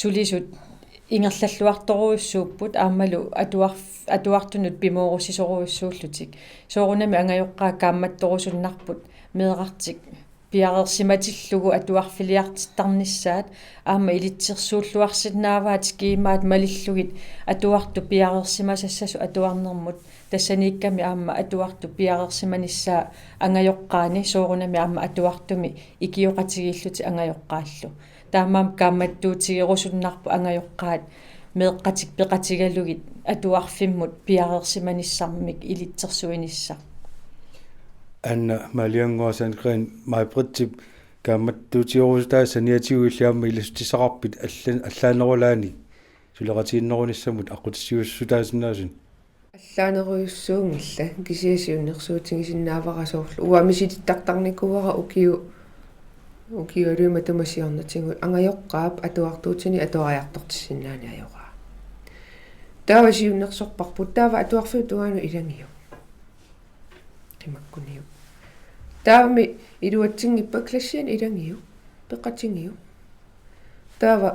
sulisut ingerlalluartorujussuupput aammalu atuarf-, atuartunut pimoorussisorujussuullutik. Soorunami angajoqqaat kaammattorusunnarput meerartik piareersimatillugu atuarfiliartittarnissaat aamma ilitsersuulluarsinnaavaat skemaat malillugit atuartut piareersimasassasut atuarnermut tassaniikkami aamma atuartut piareersimanissaat angajoqqaani soorunami aamma atuartumi ikioqatigiillutik angajoqqaallu. Taamaammat kaammattuutigerusunnarpoq angajoqqaat meeqqatik peqatigalugit atuarfimmut piareersimanissamik ilitsersuinissaq. Anna Maliannguaq Sandgreen, Maj-Brittip kaammattuutigerusutaasa saniatigut illit aamma ilaassutissaqarpit alla-, allaanerulaanik suleqatiginnerunissamut aqqutissiuussutaasinnaasunik? Allaanerujussuunngillat, kisianni siunnersuutigisinnaavara soorlu uanga misilittartarnikuuara ukiu-, ukiualuit matuma siornatigut angajoqqaap atuartuutini atuariartortissinnaanini ajoraa. Taava siunnersorparput taava atuarfiup tungaanut ilagiuk. Qimakkuniuk. Taavami iluatsinngippat klassiani ilagiuk, peqatigiuk. Taava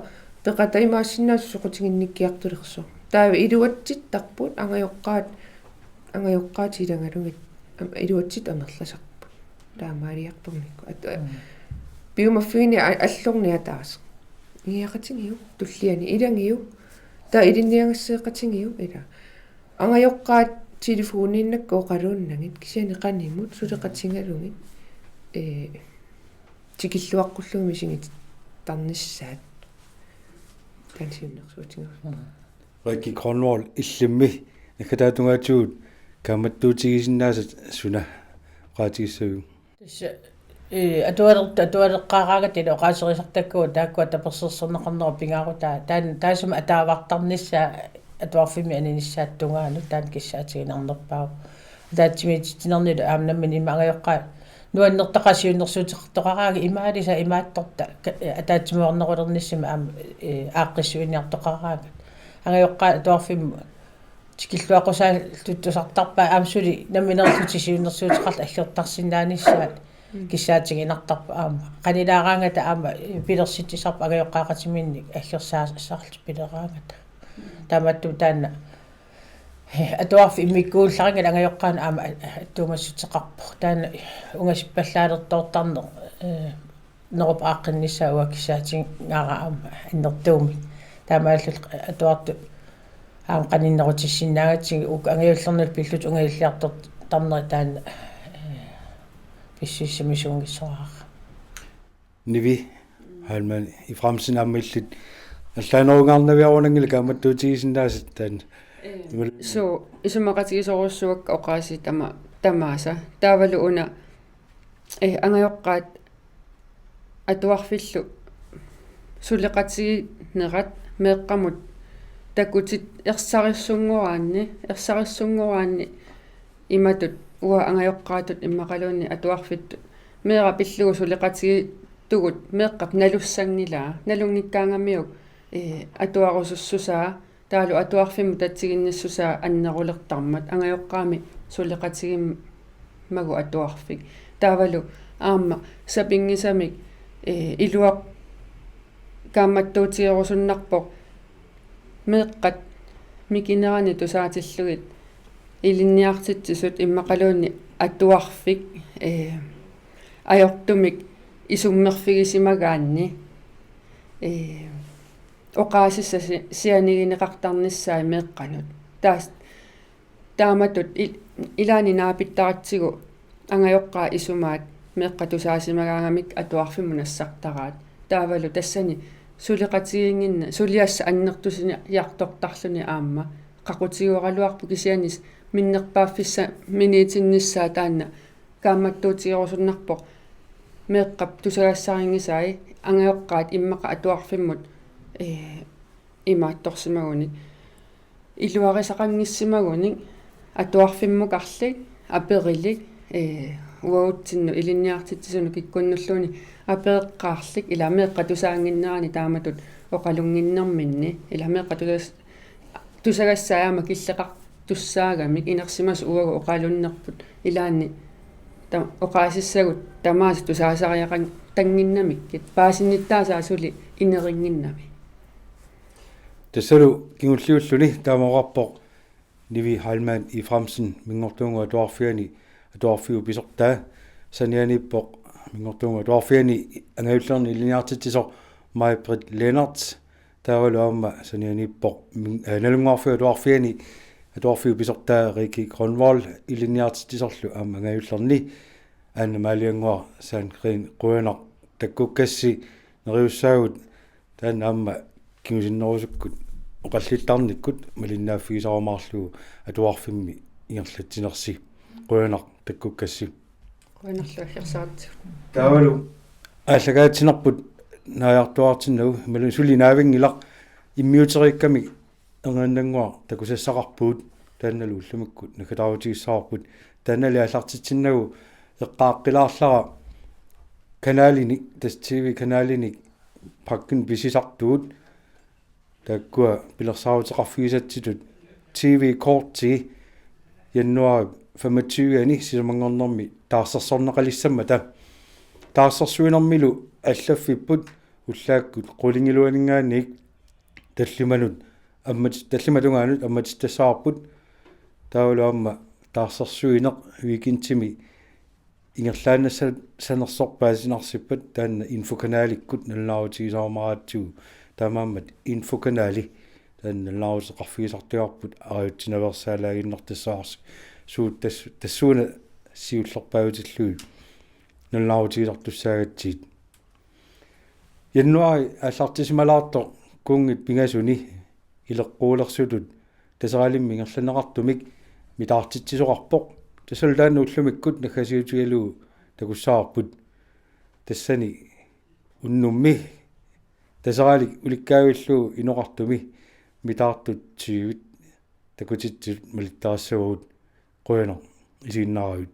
peqataat imaassinnaavoq soqutiginnikkiartulersoq. Taava iluatsittarput angajoqqaat, angajoqqaat ilagalugit, am-, iluatsittut amerlasarput. Taamaaliorpummikku. At-, a-, Mm. piumaffigineq a-, allorneq ataaseq. Ingiaqatigiuk, tulliani ilagiuk. Taava ilinniagasseeqatigiuk ila. Angajoqqaat telefoniinnakkut oqaluunnagit, kisianni qanimut suleqatigalugit, ee, tikilluaqqullugit misigitittarnissaat. Taanna siunnersuutigalugu. Rikke Grønvold, illimmi naggataatungaatigut kaammattuutigisinnaasat suna oqaatigissaviuk? Tassa, ee, atualer-, atualeqqaaraangata ila oqaaserisartakkagut taakkua tapersersorneqarnerup pingaarutaa, taan-, taassuma ataavartarnissaa atuarfimmi aninissaata tungaanut taanna kissaatiginarnerpaavoq. Ataatsimiititsinernilu aamma nammineq ima angajoqqaat nuannertaqaat siunnersuuteqartoqaraangat imaalisa imaattorta ka-, ataatsimoornerulernissami aamma, ee, aaqqissuiniartoqaraangat. Angajoqqaat atuarfimmut tikilluaqqusaallutik tusartarpaat aamma suli nammineerlutik siunnersuuteqarlutik aggertarsinnaanissaat Mm. kissaatiginartarpoq aamma. Qanilaaraangata aamma pilersitsisarput angajoqqaaqatiminnik aggersaasarlutik pileraangata. Taamaattumik taanna, eh, atuarfik immikkuullarinngilaq angajoqqaanut aamma attuumassuteqarpoq. Taanna ungasippallaalertoortarneq, eh, nerup aaqqinnissaa uanga kissaatigaara aamma annertuumik. Taamaalillutik atuartut aamma qaninnerutissinnaagatsigu uku angajullernilu pillutik ungajulliartortarneri taanna, eh, pissusissamisuunngissoraara. Nivi Heilmann, i fremtiden aamma illit allaanerungaarnaviarunanngilaq kaammattuutigisinnaasat taanna. Ee. Imal- Suu, isumaqatigisorujussuakka oqaasii tama-, tamaasa. Taavalu una, eh, angajoqqaat atuarfillu suleqatiginerat meeqqamut takutit ersarissunngoraanni, ersarissunngoraanni imatut uanga angajoqqaatut immaqaluunniit atuarfittut meeraq pillugu suleqatigiittugut meeqqap nalussanngilaa, nalunngikkaangamiuk, ee, atuarusussusaa, taavalu atuarfimmut tatiginnissusaa annerulertarmat, angajoqqaami suleqatigimmagu atuarfik. Taavalu aamma sapinngisamik, ee, iluaq kaammattuutigerusunnarpoq meeqqat mikinerani tusaatillugit ilinniartitsisut immaqaluunniit atuarfik, ee, ajortumik isummerfigisimagaanni, ee, oqaasissasi-, sianigineqartarnissaat meeqqanut. Taas-, taamatut il-, ilaanni naapittaratsigu angajoqqaat isumaat meeqqat tusaasimagaangamik atuarfimmut nassartaraat. Taavalu tassani suleqatigiinnginneq suliassaq annertusiniartortarluni aamma qaqutigoraluarpoq kisianni minnerpaaffissaminiitinnissaa taanna kaammattuutigerusunnarpoq meeqqap tusagassarinngisai angajoqqaat immaqa atuarfimmut, ee, imaattorsimagunik. Iluarisaqanngissimagunik atuarfimmukarlik, aperilik, ee, uagutsinnut ilinniartitsisunut kikkunnulluunniit apereqqaarlik, ilaa meeqqat tusaannginneranni taamatut oqalunnginnerminni, ilaa meeqqat tusas-, tusagassaat aamma killeqartussaagamik, inersimasut uagut oqalunnerput, ilaanni ta-, oqaasissagut tamaasa tusaasariaqan-, tannginnamikkit, paasinnittaasaat suli inerinnginnami. Tassalu kingulliulluni taama oqarpoq Nivi Heilmann Efraimsen Minngortuunnguup Atuarfiani atuarfiup pisortaa, sanianiippoq Minngortuunnguup Atuarfiani angajullerni ilinniartitsisoq Maj-Britt Lennert, taavalu aamma sanianiippoq Min-, eh, Nalunnguarfiup Atuarfiani atuarfiup pisortaa Rikke Grønvold ilinniartitsisorlu aamma angajullerni. Aana Maaliannguaq Sandgreen, qujanaq takkukkassi, neriussaagut taanna aamma kingusinnerusukkut oqallittarnikkut malinnaaffigisarumaarlugu atuarfimmi ingerlatsinersi. Qujanaq takkukkassi. Qujanarlu aggersaarutsigut. Taavalu aallakaatitsinerput naajartuaartinnagu, imaluunniit suli naavinngilaq, immiuteriikkamik Erniinnannguaq takusassaqarpugut, taannalu ullumikkut naggataarutigissavarput. Taannali aallartitsinnagu eqqaaqqilaarlara kanalinik, tassa T V-kanalinik pakkin pisisartugut, taakkua pilersaaruteqarfigisatsitut T V-korti januaarip femogtyve-ani sisamanngornermi taarsersorneqalissammata. Taarsersuinermilu allaffipput ullaakkut qulingiluaninngaanniit tallimanut ammat-, tallimat tungaanut ammatittassavarput, taavalu aamma taarsersuineq weekendimi ingerlaannassanersoq paasinarsippat, taanna infokanalikkut nalunaarutigisarumaaratsigu, taamaammat infokanali taanna nalunaaruteqarfigisartagarput, arajutsinaveersaalaaginnartassavarsi suut tas-, tassuuna siullerpaajutillugit nalunaarutigisartussaagatsigit. Januaari aallartisimalaartoq kuunngitsoq pingasuni ileqquulersutut Taseralimmi ingerlanneqartumik mitaartitsisoqarpoq. Tassalu taanna ullumikkut naggasiutigalugu takussavarput. Tassani unnummi Taseralik ulikkaavillugu inoqartumi mitaartut tyvit takutitsisut malittassavagut. Qujanaq isiginnaaravit.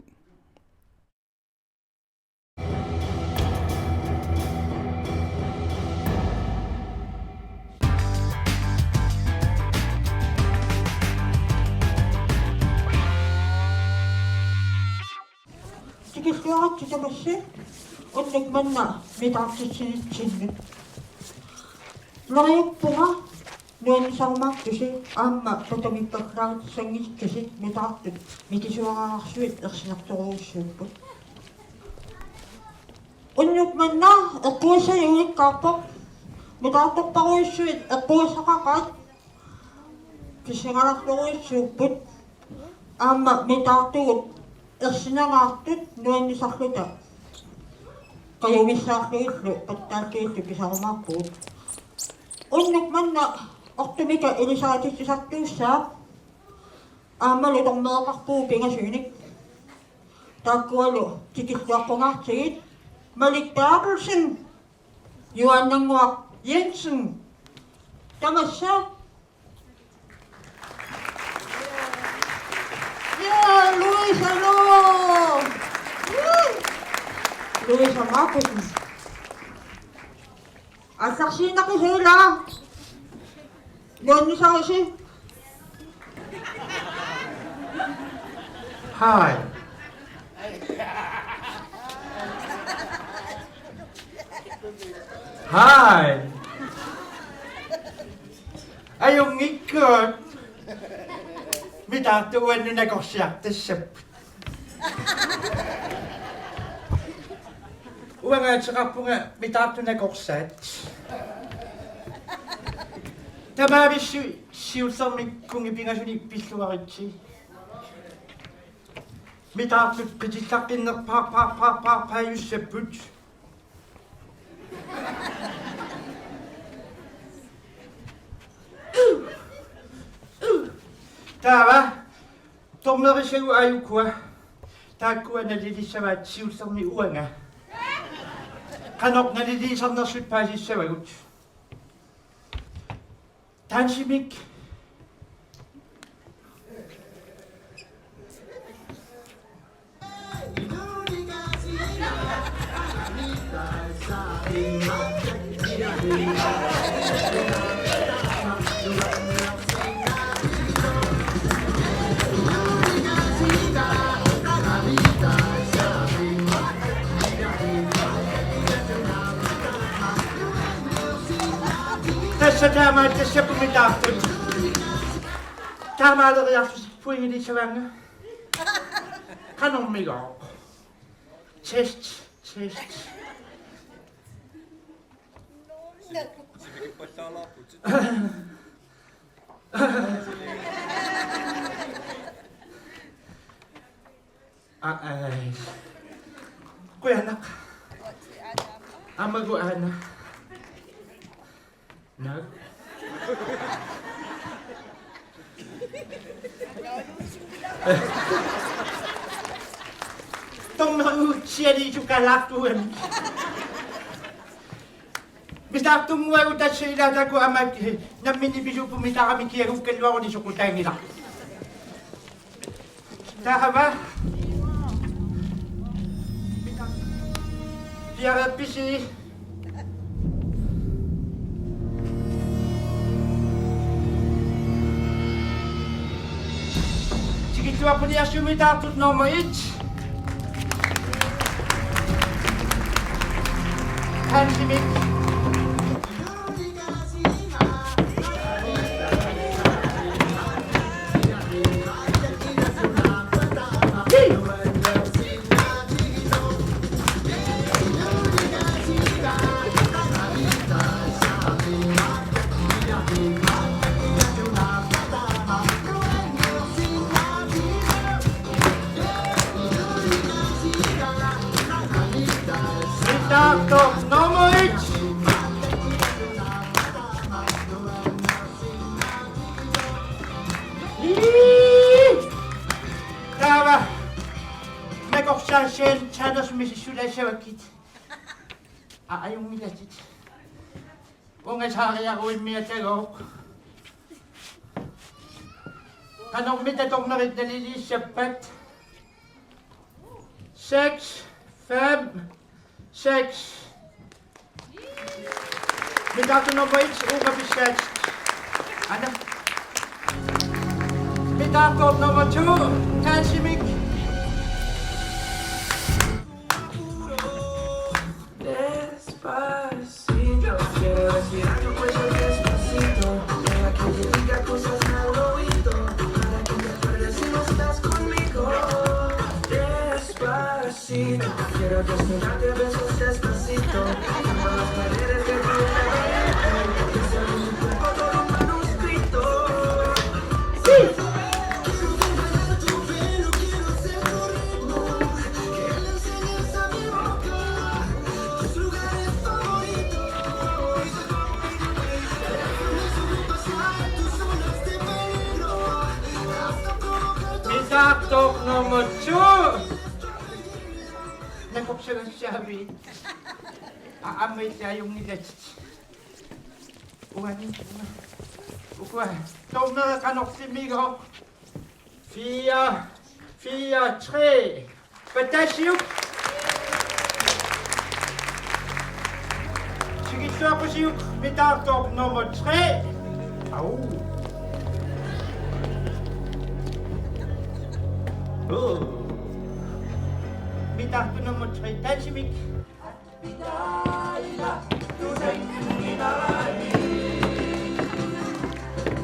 Tikilluaritsi tamassi unnuk manna mitaartitsinitsinnut. Neriuppunga nuannisarumaartusi aamma patamippakkaarsanngitsusi mitaartut mikisuaraarsuit ersinertorujussuupput. Unnuk manna eqqugassani ulikkaarpoq. Mitaartorparujussuit eqqugassaqaqaat pissanganartorujussuupput. Aamma mitaartugut ersineqartut nuannisarluta qajugissaarlugillu pattaallugillu pisarumaarpugut. Unnuk manna Ortumika ilisaritsisartuussaaq aammalu dommereqarpugut pingasunik. Taakkualu tikilluaqqungaartigit: Malik Berthelsen, Juaannannguaq Jensen, tamassa. Ja, Louise Alon. Louise Markussen. Aallarsiinnaqusiuk ilaa? Nuannisarusi. Hi. Hi. Ajunngikkut. Mitaartut uannut nakorsiartassapput. Uanga ateqarpunga mitaartut nakorsaat. Tamavissi siullermik kuunngitsoq pingasunik pilluaritsi. Mitaartut qitillaqqinnerpaarpaarpaarpaarpaajussapput. Taava dommerissagut aajukua, taakkua nalilissavaat siullermik uanga. Qanoq naliliisarnersut paasissavagut. Dansimik Tassa taamaattarpoq mitaartut. Taamaaleriarlusi pointilissavaannga. Qanormigooq? Test, test. Aa, ai. Qujanaq. Aamma qujanaq. Naak? Dommeruutsialiisukalaartuami. Mitaartunnguagut tassa ilaatigut aamma nammineq pisuupput, mitaarami kiagukkaluaruni soqutaanngilaq. Taava. Piareerpisi? Tikilluaqquniarsiuk mitaartut nummer et. Hansimik. Mitaartoq nummer et. Ii! Taava. Nakorsaassianik Tannersumik misissulaassavakkit. Aa, ajunngilatit. Ungasaariaruimmiatagooq. Qanormita dommerit naliliissappat? Seks, fem, seks. Mitaartoq nummer et, uunga pissaatit. Aana. Mitaartoq nummer to, Hansimik. Despacito, quiero respirar tu cuello despacito. Deja que te diga cosas al oído, para que te acuerdes si no estás conmigo. Despacito, quiero desnudarte a besos despacito. Firma las paredes de tu cabello, que sea tu cuerpo todo un manuscrito. Sí. Mitaartoq nummer to. Nakorsagassaaviit. Aa, aamma illit ajunngilatit. Uani. Ukua. Dommeri qanorsimigooq? Fire, fire, tre. Pattassiuk. Tikilluaqqusiuk mitaartoq nummer tre. Au. Oh. Mitaartoq nummer tre, Hansimik.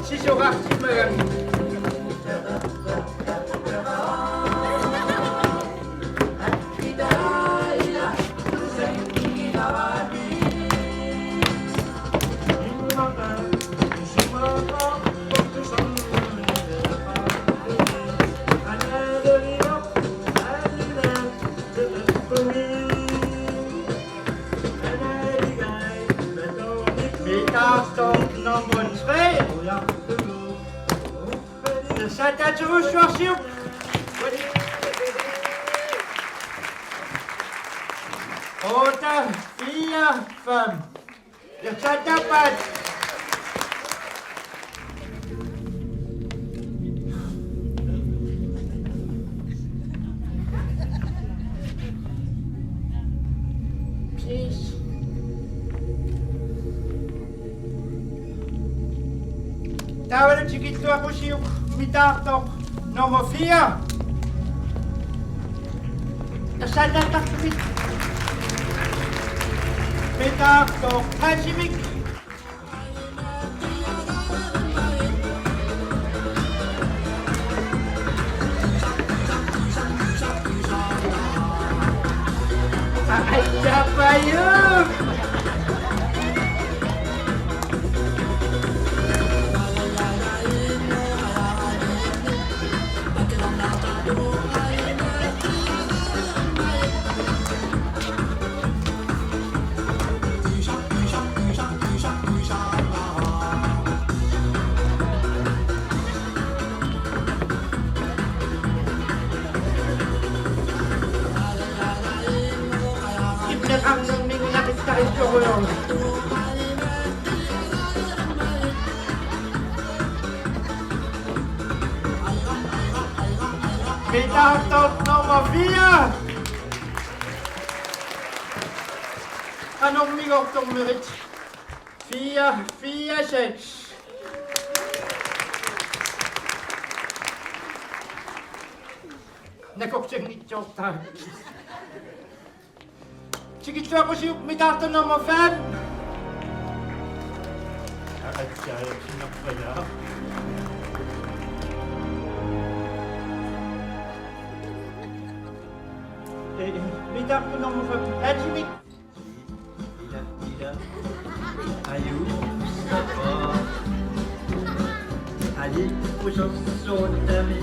Sisorarsimagami. Mitaartoq nummer tre. Sataturussuarsiuk. Otte, fire, fem. Ja, så der, bud. Please. Taavalu tikilluaqqusiuk mitaartoq nummer fire. Ersarinnaattarfimmi mitaartoq Hasimik. Ajapaju! Imneqarnermik una qittarissoorujoorluni. Mitaartoq nummer fire. Qanormigooq dommerit? Fire, fire, seks. Nakorsinngitsoortarput. Tikilluaqqusiuk mitaartoq nummer fem. Aatsaarsinnaappaja. Eh, mitaartoq nummer fem. Hasimik. Ila, ila. Ajuussavara. Aliikkusersuutami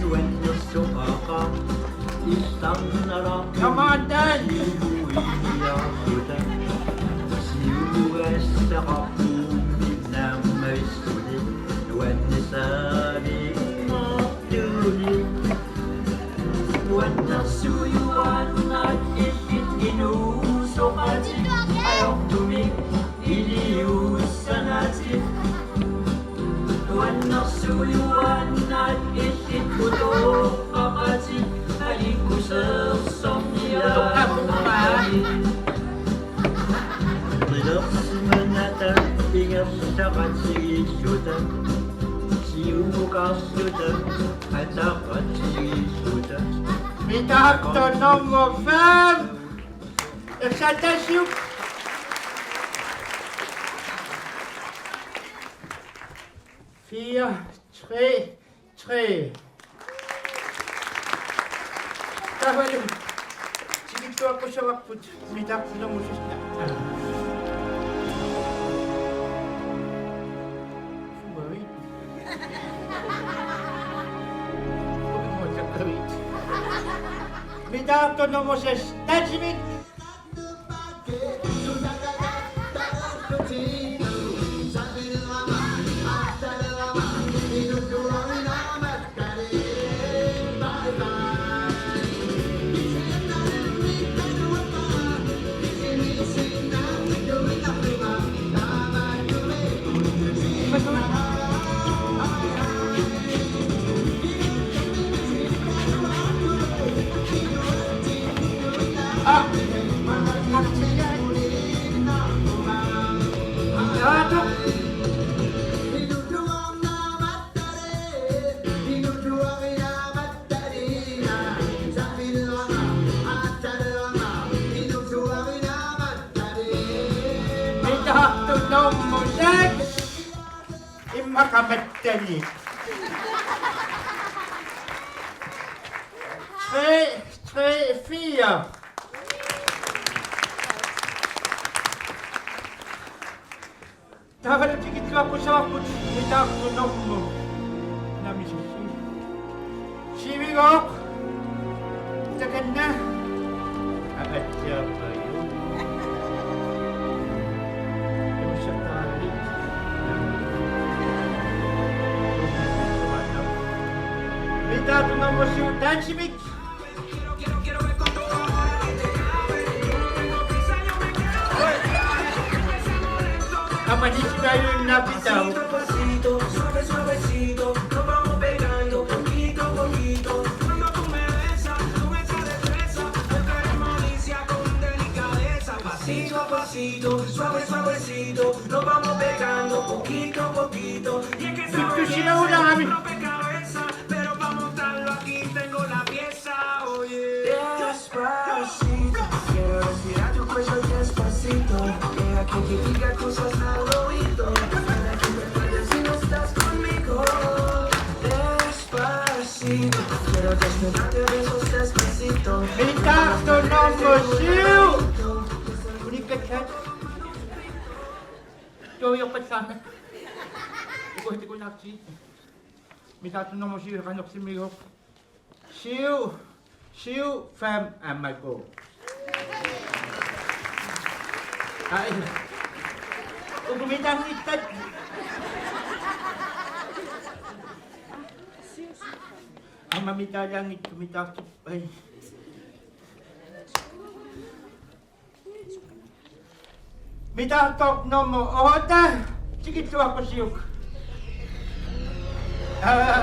nuannersoqaaq. Illarnalaartumik. Come on, Dan. Siumuiarluta. Siumugassaqarpugut naammassisuni nuannisaaviinnartuni. Nuannersuujuaannarluta illit inuusoqatik ajortumik iliuussanatik. Nuannersuujuaannarluta illit utoqqaqatik aliikkusersorniarlutik. Qilersimanata ingerlaqatigiilluta, siumukaarluta, ataqatigiilluta. Mitaartoq nummer fem. Ersattassiuk. Fire, tre, tre. Taavalu tikilluaqqussavarput mitaartoq nummer seks. Mitaartoq nummer seks. Dansimik. Mitaartoq nummer seks. Immaqa mattani. Tre, tre, fire. Taavalu tikilluaqqussavarput mitaartoq nummer. Namisassi. Siivigooq. Takanna. Aatsaarpaju. Tuussaqaali. Mitaartoq nummer syv, Dansimik. Amanisimajuinnarpitau. Suavecito, suave, suavecito, nos vamos pegando poquito a poquito. Cuando tú me besas con esa destreza, yo te malicia con delicadeza. Pasito a Pasito, suave, suavecito, nos vamos pegando poquito a poquito. Y es que sabes que es un rompecabezas, pero para montarlo aquí tengo la pieza, oye. Despacito, quiero respirar tu cuello despacito. Deja que te diga cosas al oído, para que te acuerdes si no estás conmigo. Despacito, quiero desnudarte a besos despacito. Mitaq nummer syv. Unikkaat. Tuujoqqassaammat. Ukuutikkunnaarsi. Mitaq nummer syv, qanoq simmigoq? Syv, syv, fem, aamma uku. Ai. Uku mitanngittut. Aamma mitalianngitsut, mitaq. Ai. Mitaq nummer otte. Tikilluaqqusiuk. Aa.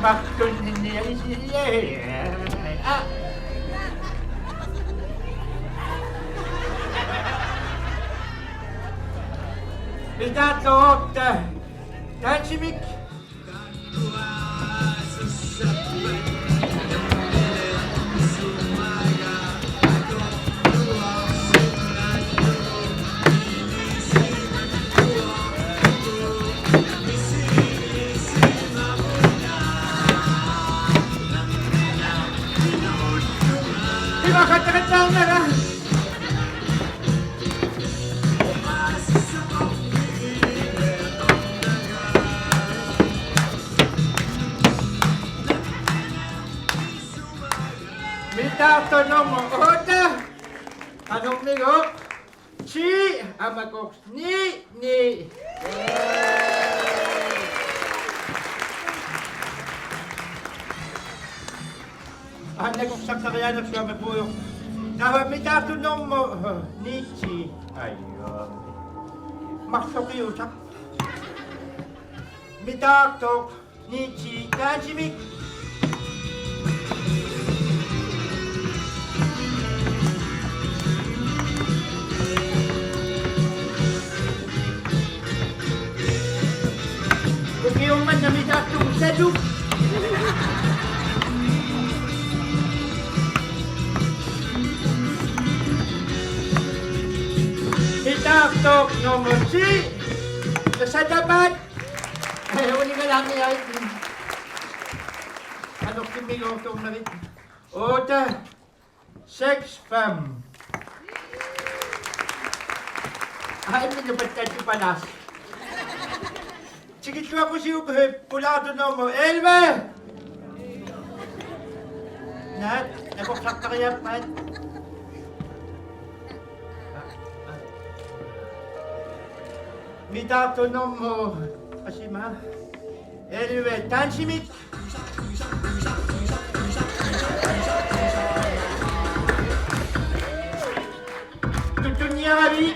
Marlunninnialisilie. Aa. Mitaq otte. Dansimik. Mitaq nummer otte. Qanormigooq? Ti, aamma uku ni, ni. Annakussartarianersuarmi puujoq. Taava mitaq nummer ni, ti. Ajua. Marloqiusaq. Mitaq ni, ti, dansimik. Ukiummat namitaqtuq saluk. Mitaq nummer ti. Tasatapat. Ee, unikalaami ai. Qanoq simmigoortuunnarit? Otte, seks, fem. Ai, minut pattaatipalaas. Tikilluaqqusiuk, pulaartoq nummer elleve. Naak, nakorsartariaappaat. Mitaq nummer, asima. Elleve, dansimik. Tuttunniaravi.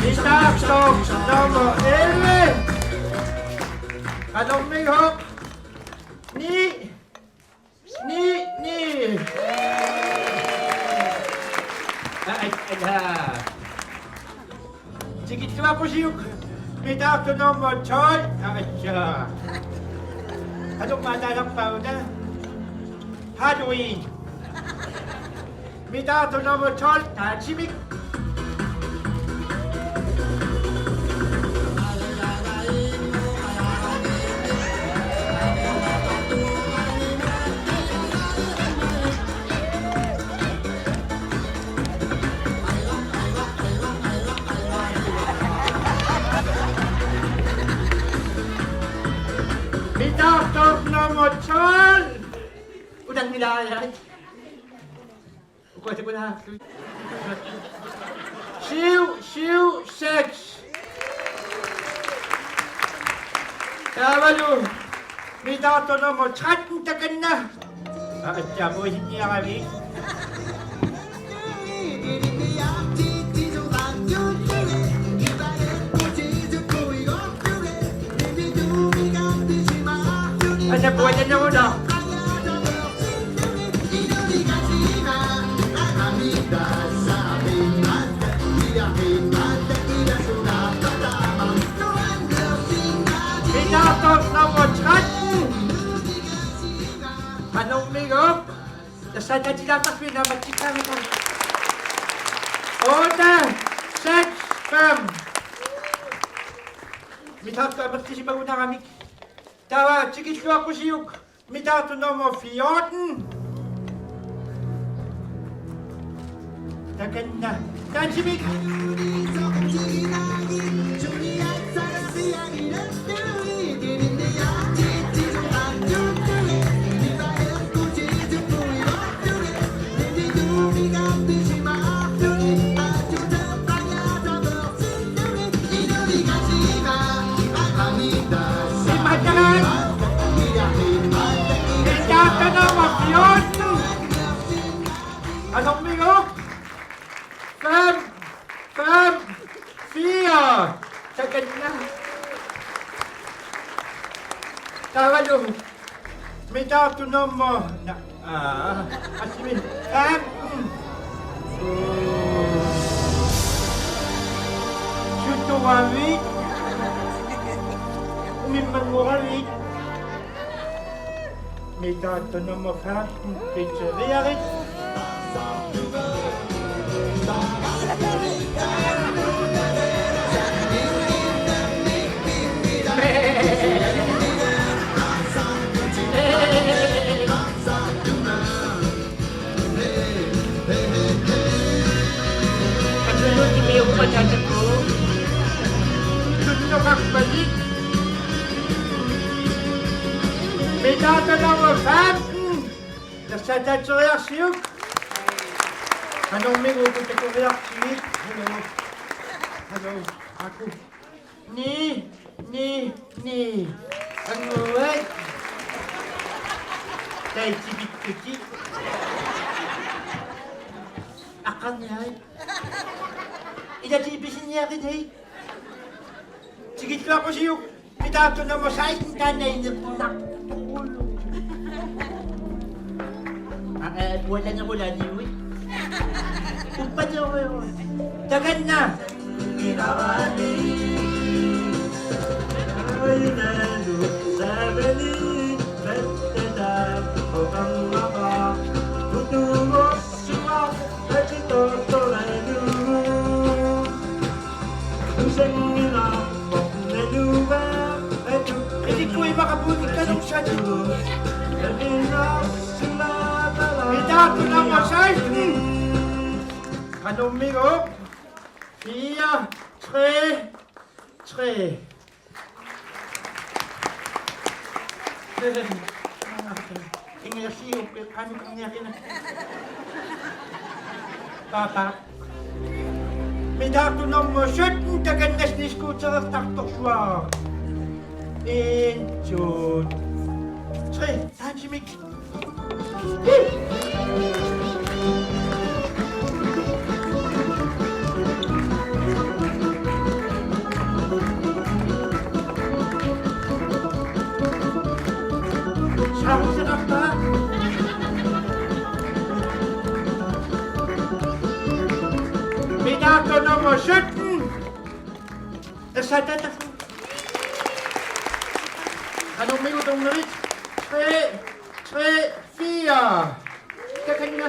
Mitaq nummer elleve. Qanormigooq? Ni. Ni, ni. Ai, ai, ai. Tikilluaqqusiuk. Mitaq nummer tolv. Ai, ja. Qanoq maataalerpaagut? Halloween. Mitaq nummer tolv, dansimik. Mitaq nummer tolv. Utangilaajai. Uku atukunaarlu. Syv, syv, seks. Taavalu mitaq nummer tretten, takanna. Aatsaat puisinniaravit. Aatsaat puisinniaruna. Mitaartoq nummer tretten. Qanormigooq? Tassa tatilaqarfik naammatsikkaangata. Otte, seks, fem. Mitaartoq amerlisimagunaramik. Taava tikilluaqqusiuk mitaartoq nummer fjorten. Takanna. Dansimik. Qanormigooq? Fem, fem, fire. Takanna. Taavalu mitaartoq nummer, na, aa, asimi. Femten. Syttuavit. Umimmanngoravit. Mitaartoq nummer femten, pizzeriarit. Absolut, det bliver jo fantastisk. Syttoqarpatit. Mitaartoq nummer femten. Tassa tatsoriarsiuk. Qanormigooq takoriarsigit? Hallo. Hallo. Aku. Ni, ni, ni. Anguai. Taitipikkati. Aqarniai. Ilaatigut pisiniarit, hej. Tikilluaqqusiuk. Mitaartoq nummer seksten, taanna inerpunaq. Aa, puallanerulaaniui. Uppateorujoru. Takanna. Isikkuit imaqarpugut ikkanerusaatit. Mitaartoq nummer seksten. Qanormigooq? Fire, tre, tre. Ingerlaarsiuk, qanoq ingerlaarnera? Papa. Mitaartoq nummer sytten, takanna snescooterertartorsuaq. En, to, tre. Dansimik. Saruserappa. Mitaartoq nummer sytten. Tassa tatakku. Qanormigooq tunngavit? Tre, tre, fire. Takanna.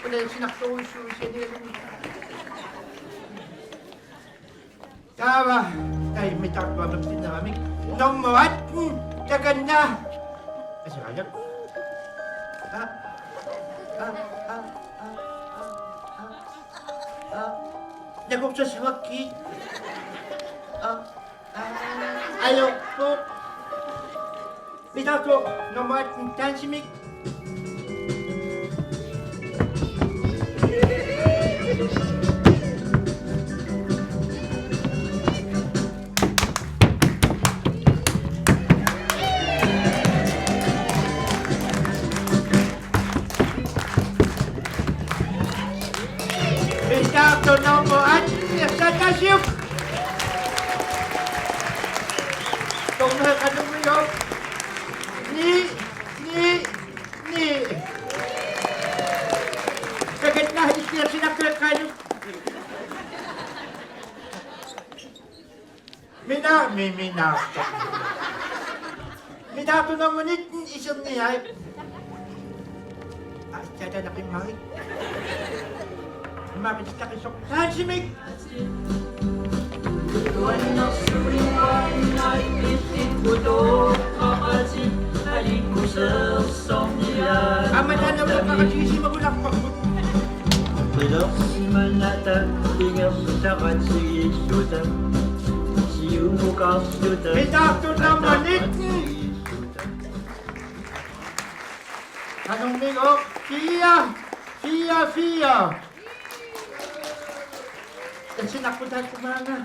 Qulaasinartorujussuusianigaluni. Taava, taava mitaartoq amerlineramik. Nummer atten, takanna. Aseraajak. Aa, aa, aa. Nakorsassavakkit. Aa, aa. Ajorpoq. Mitaartoq nummer atten, dansimik. Taartoq nummer atten, ersattarsiuk. Dommerit qanormigooq? Ni, ni, ni. Takanna, illit sinartueqqaanut. Mina, mi-, mina. Mitaartoq nummer nitten, iserniai. Ai, tatanaqimmarik. Immaqa pitsaqisoq. Taansimik. Aamma taanna ueqqaqatigisimagulaarparput. Qilersimanata ingerlaqatigiilluta. Siumukarluta. Mitaartoq nummer nitten. Qanormigooq? Fire, fire, fire. Tassinaqqutaakkumaanga.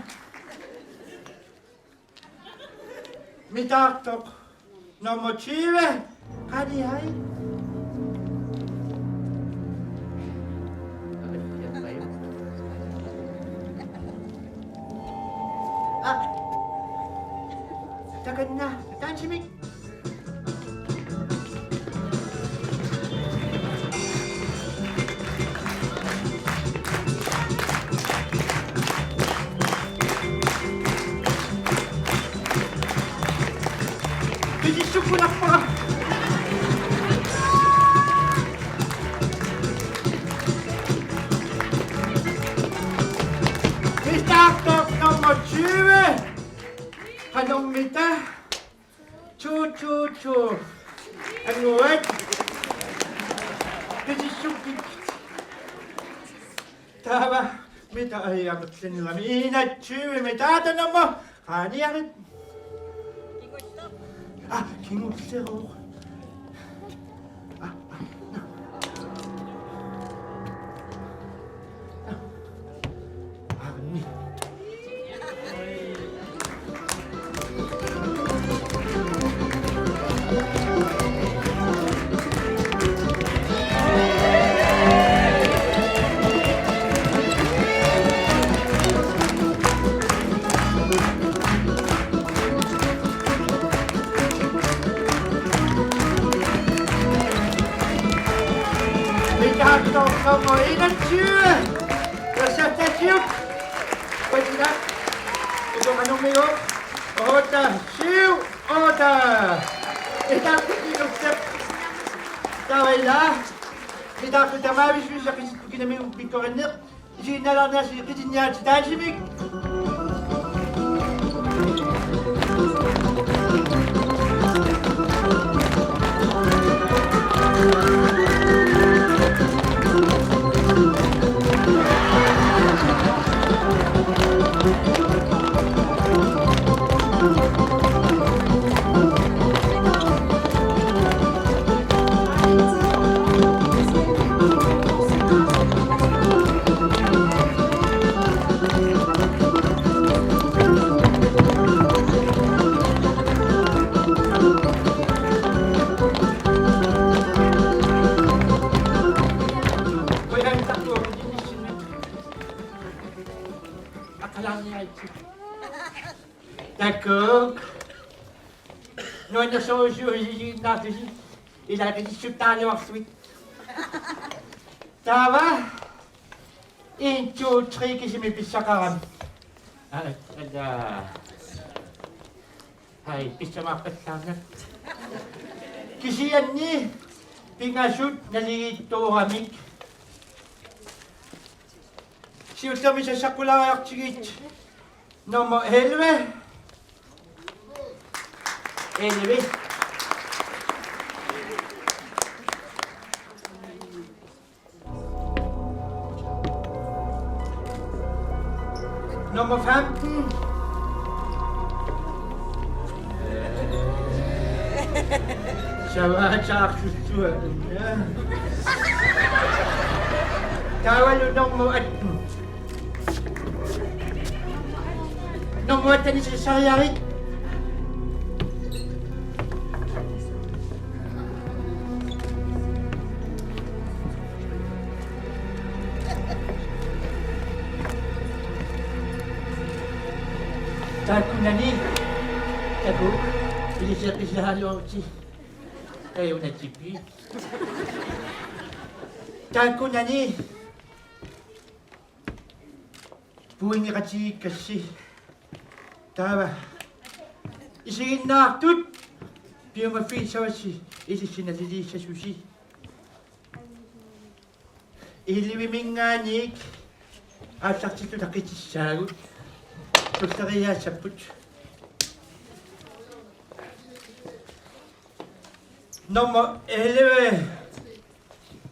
Mitaartoq nummer tyve. Qani ai? Ah. Takanna, taansimik. Pisissukkunarpara. Mitaartoq nummer tyve. Qanormita? Two, two, two. Anguat. Pisissukkit. Taava mita ai amerlanerami enogtyve, mitaartoq nummer. Qaaniarit. Ah, kingulleruuq. Ah, ah, na. Ah. Arni. Mitaartoq nummer enogtyve. Ersattarsiuk. Qujanaq. Utoqanummigut. Otte, syv, otte. Mitaartoq inuttap. Taava ila. Mitaartoq tamaavissut ilaqisittukinami pikkorinneq. Isiginnaalaarniarsi qitinniaritsi taansimik. Takuuk. Nuannersorujussuuvoq isiginnaartusi. Ilaqisissutaalivarsuit. Taava. En, to, tre, kisimi pissaqarami. Aa, ala. Hai, pissamaappallaarnak. Kisianni pingasut naligiittooramik. Siullermik sassaqqulaariartigit. Nummer elleve. Elleve. Nummer femten. Savaatsaartut sualunnga. Taavalu nummer atten. Nummer atten, sassariarit. Taakkunani. Takuuk. Ilissi eqqissilaaraluarusi. Tajunatsippit. Taakkunani. Pointeqatigiikkassi. Taava. Isiginnaartut. Piumaffigissavassi ilissi naliliissasusi. Elleveminngaanniit aallartilluta qitissaagut. Tulleriiaassapput. Nummer elleve.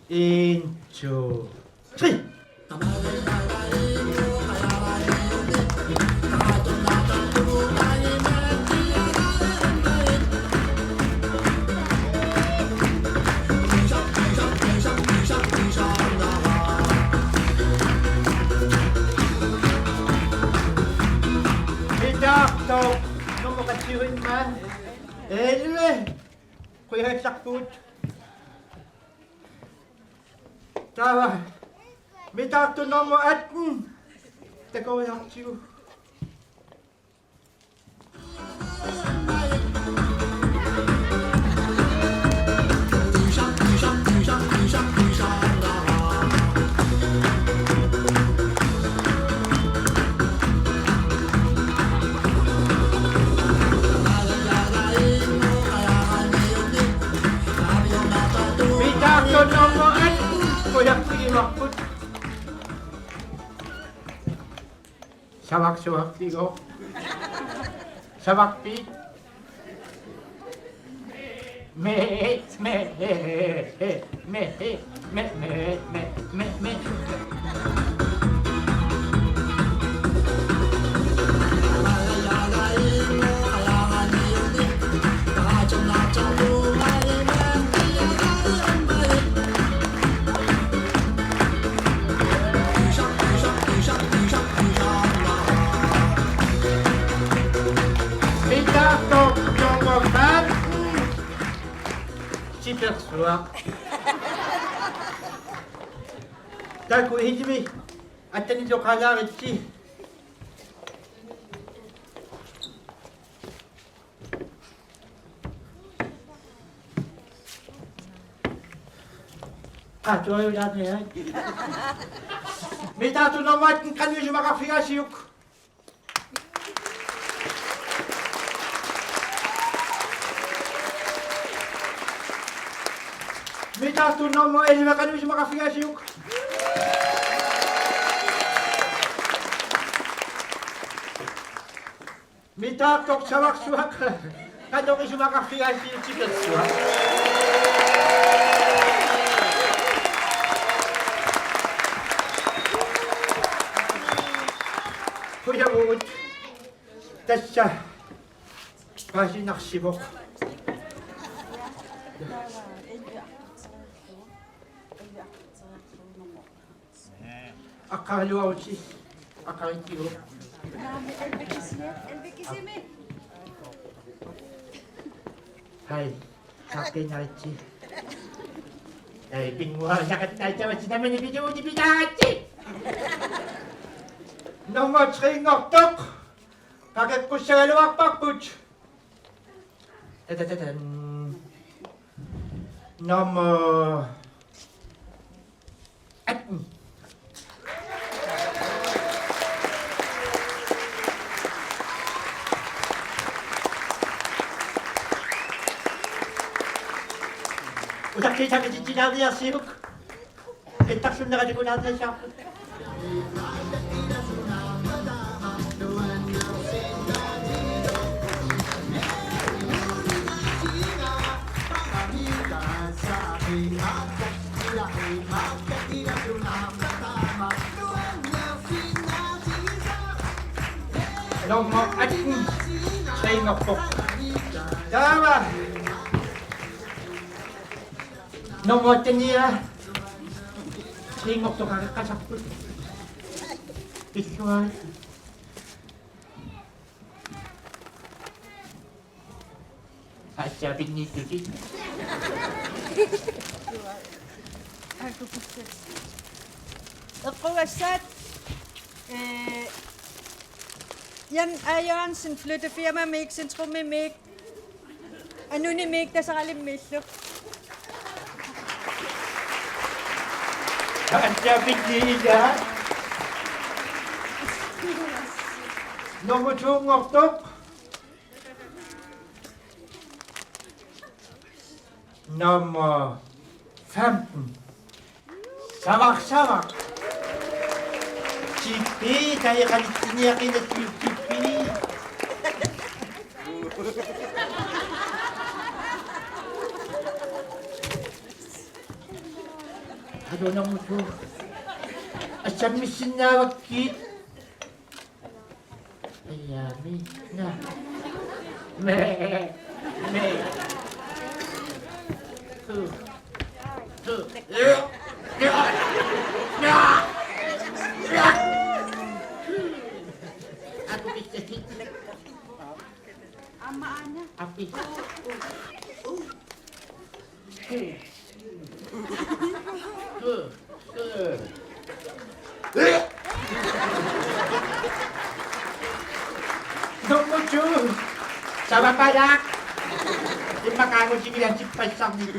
En, to, tre. Mitaartoq nummer qassiuimma? Elleve. Qujanarsuaq. Taava mitaartoq nummer atten. Takoriartigu. Mitaartoq nummer atten. Qujanarsuaq. Savarsuartigu. Savarpit? Me, me, me. Mitaartoq nummer femten. Tipersuaq. Takuuk, illimmi atteniloqalaaritsi. Aa, tuavilaarniai. Mitaartoq nummer atten, qanoq isumaqarfigaasiuk? Mitaartoq nummer elleve, qanoq isumaqarfigaasiuk? Mitaartoq Savarsuaq. Qanoq isumaqarfigaasiuk? Tipersuaq. Qujavugut. Tassa paasinarsivoq. Aqqaraluarusi. Aqqaritsigu. Hai. Saqqinnaritsi. Hai, pinnguarisaqattaartavassi nammineq pituuti pitaaritsi. Nummer tre-nngortoq. Qaqikkussagaluarparput. Tatatatam. Nummer atten. Utaqqitaqititsinaaviarsiuk. Qittarsunneqatikuna atesaarput. Nummer atten, tre-nngorpoq. Taava. Nummer atten-ia. Tre-nngortoq qaqeqqasarput. Pilluarit. Aatsaat pinniittutit. Eqqugassat, ee, Jan A. Jørgensen, flyttefirmamiik, Centrumimiik, Anunimiik, Taseralimmiillu. Attappikkiila. Nummer to-nngortoq. Nummer femten. Savaq, savaq. Tippi, taja qalittiniaqinattu tippi. Hallo, nummer to. Assammissinnaavakkit. Ajami. Na. Me. Me. Tu. Tu. Aku bisa. Amma ana. Api. Nummer to. Savapalak. Immaqa angutigilaartippassaarnik.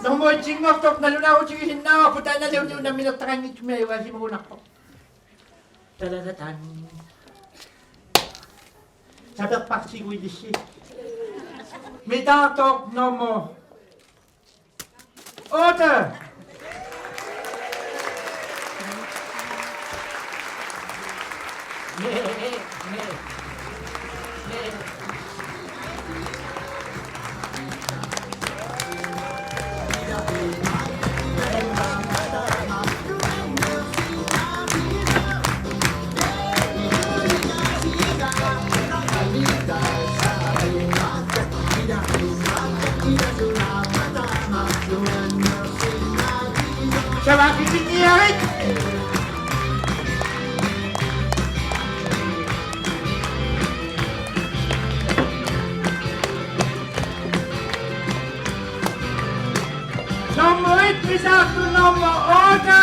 Nummer et-inngortoq nalunaarutigisinnaavarput, taannalu unamminertaqanngitsumik ajugaasimagunarpoq. Talalatan. Saperpartigu ilissi. Mitaartoq nummer otte. Nummer et, vi tager nummer otte.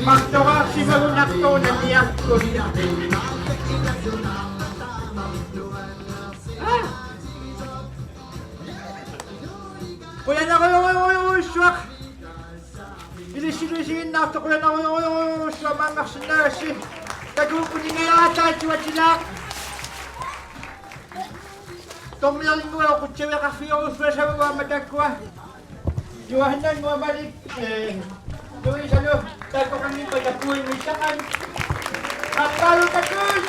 Maqtorarsimagunartoq naniarkut. Qujanarujorujorujussuaq. Ilissi isiginnaartoq, qujanarujorujorujussuaq maanngarsinnaagassi. Takuuk, uninngajaartaatsuatilaaq. Tormiorlinnguaq oqutsaviaqarfigerussuaq, savavut aamma taakkua. Johanna Nurmalik, eh, Louisalu, taakkoqanngippat takuinnissaqan. Aqqalu takuuk!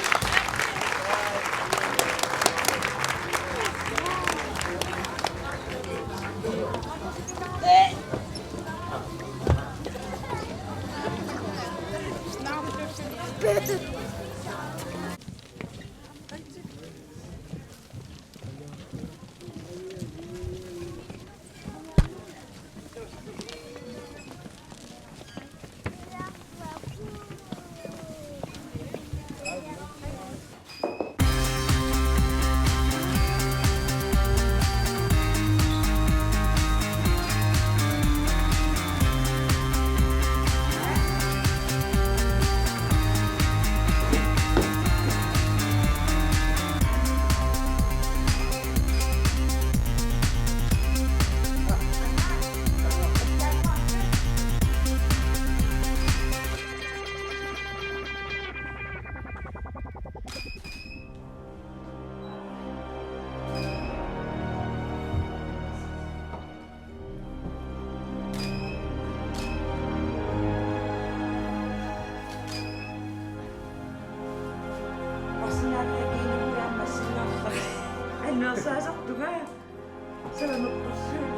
Annersaasartunga. Sananerpassuit.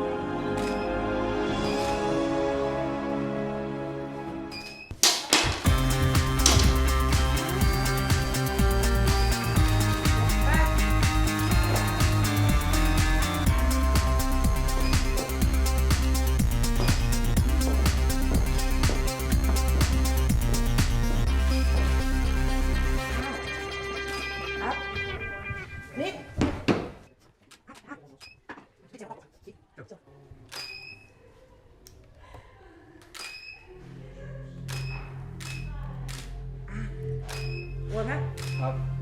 Aap,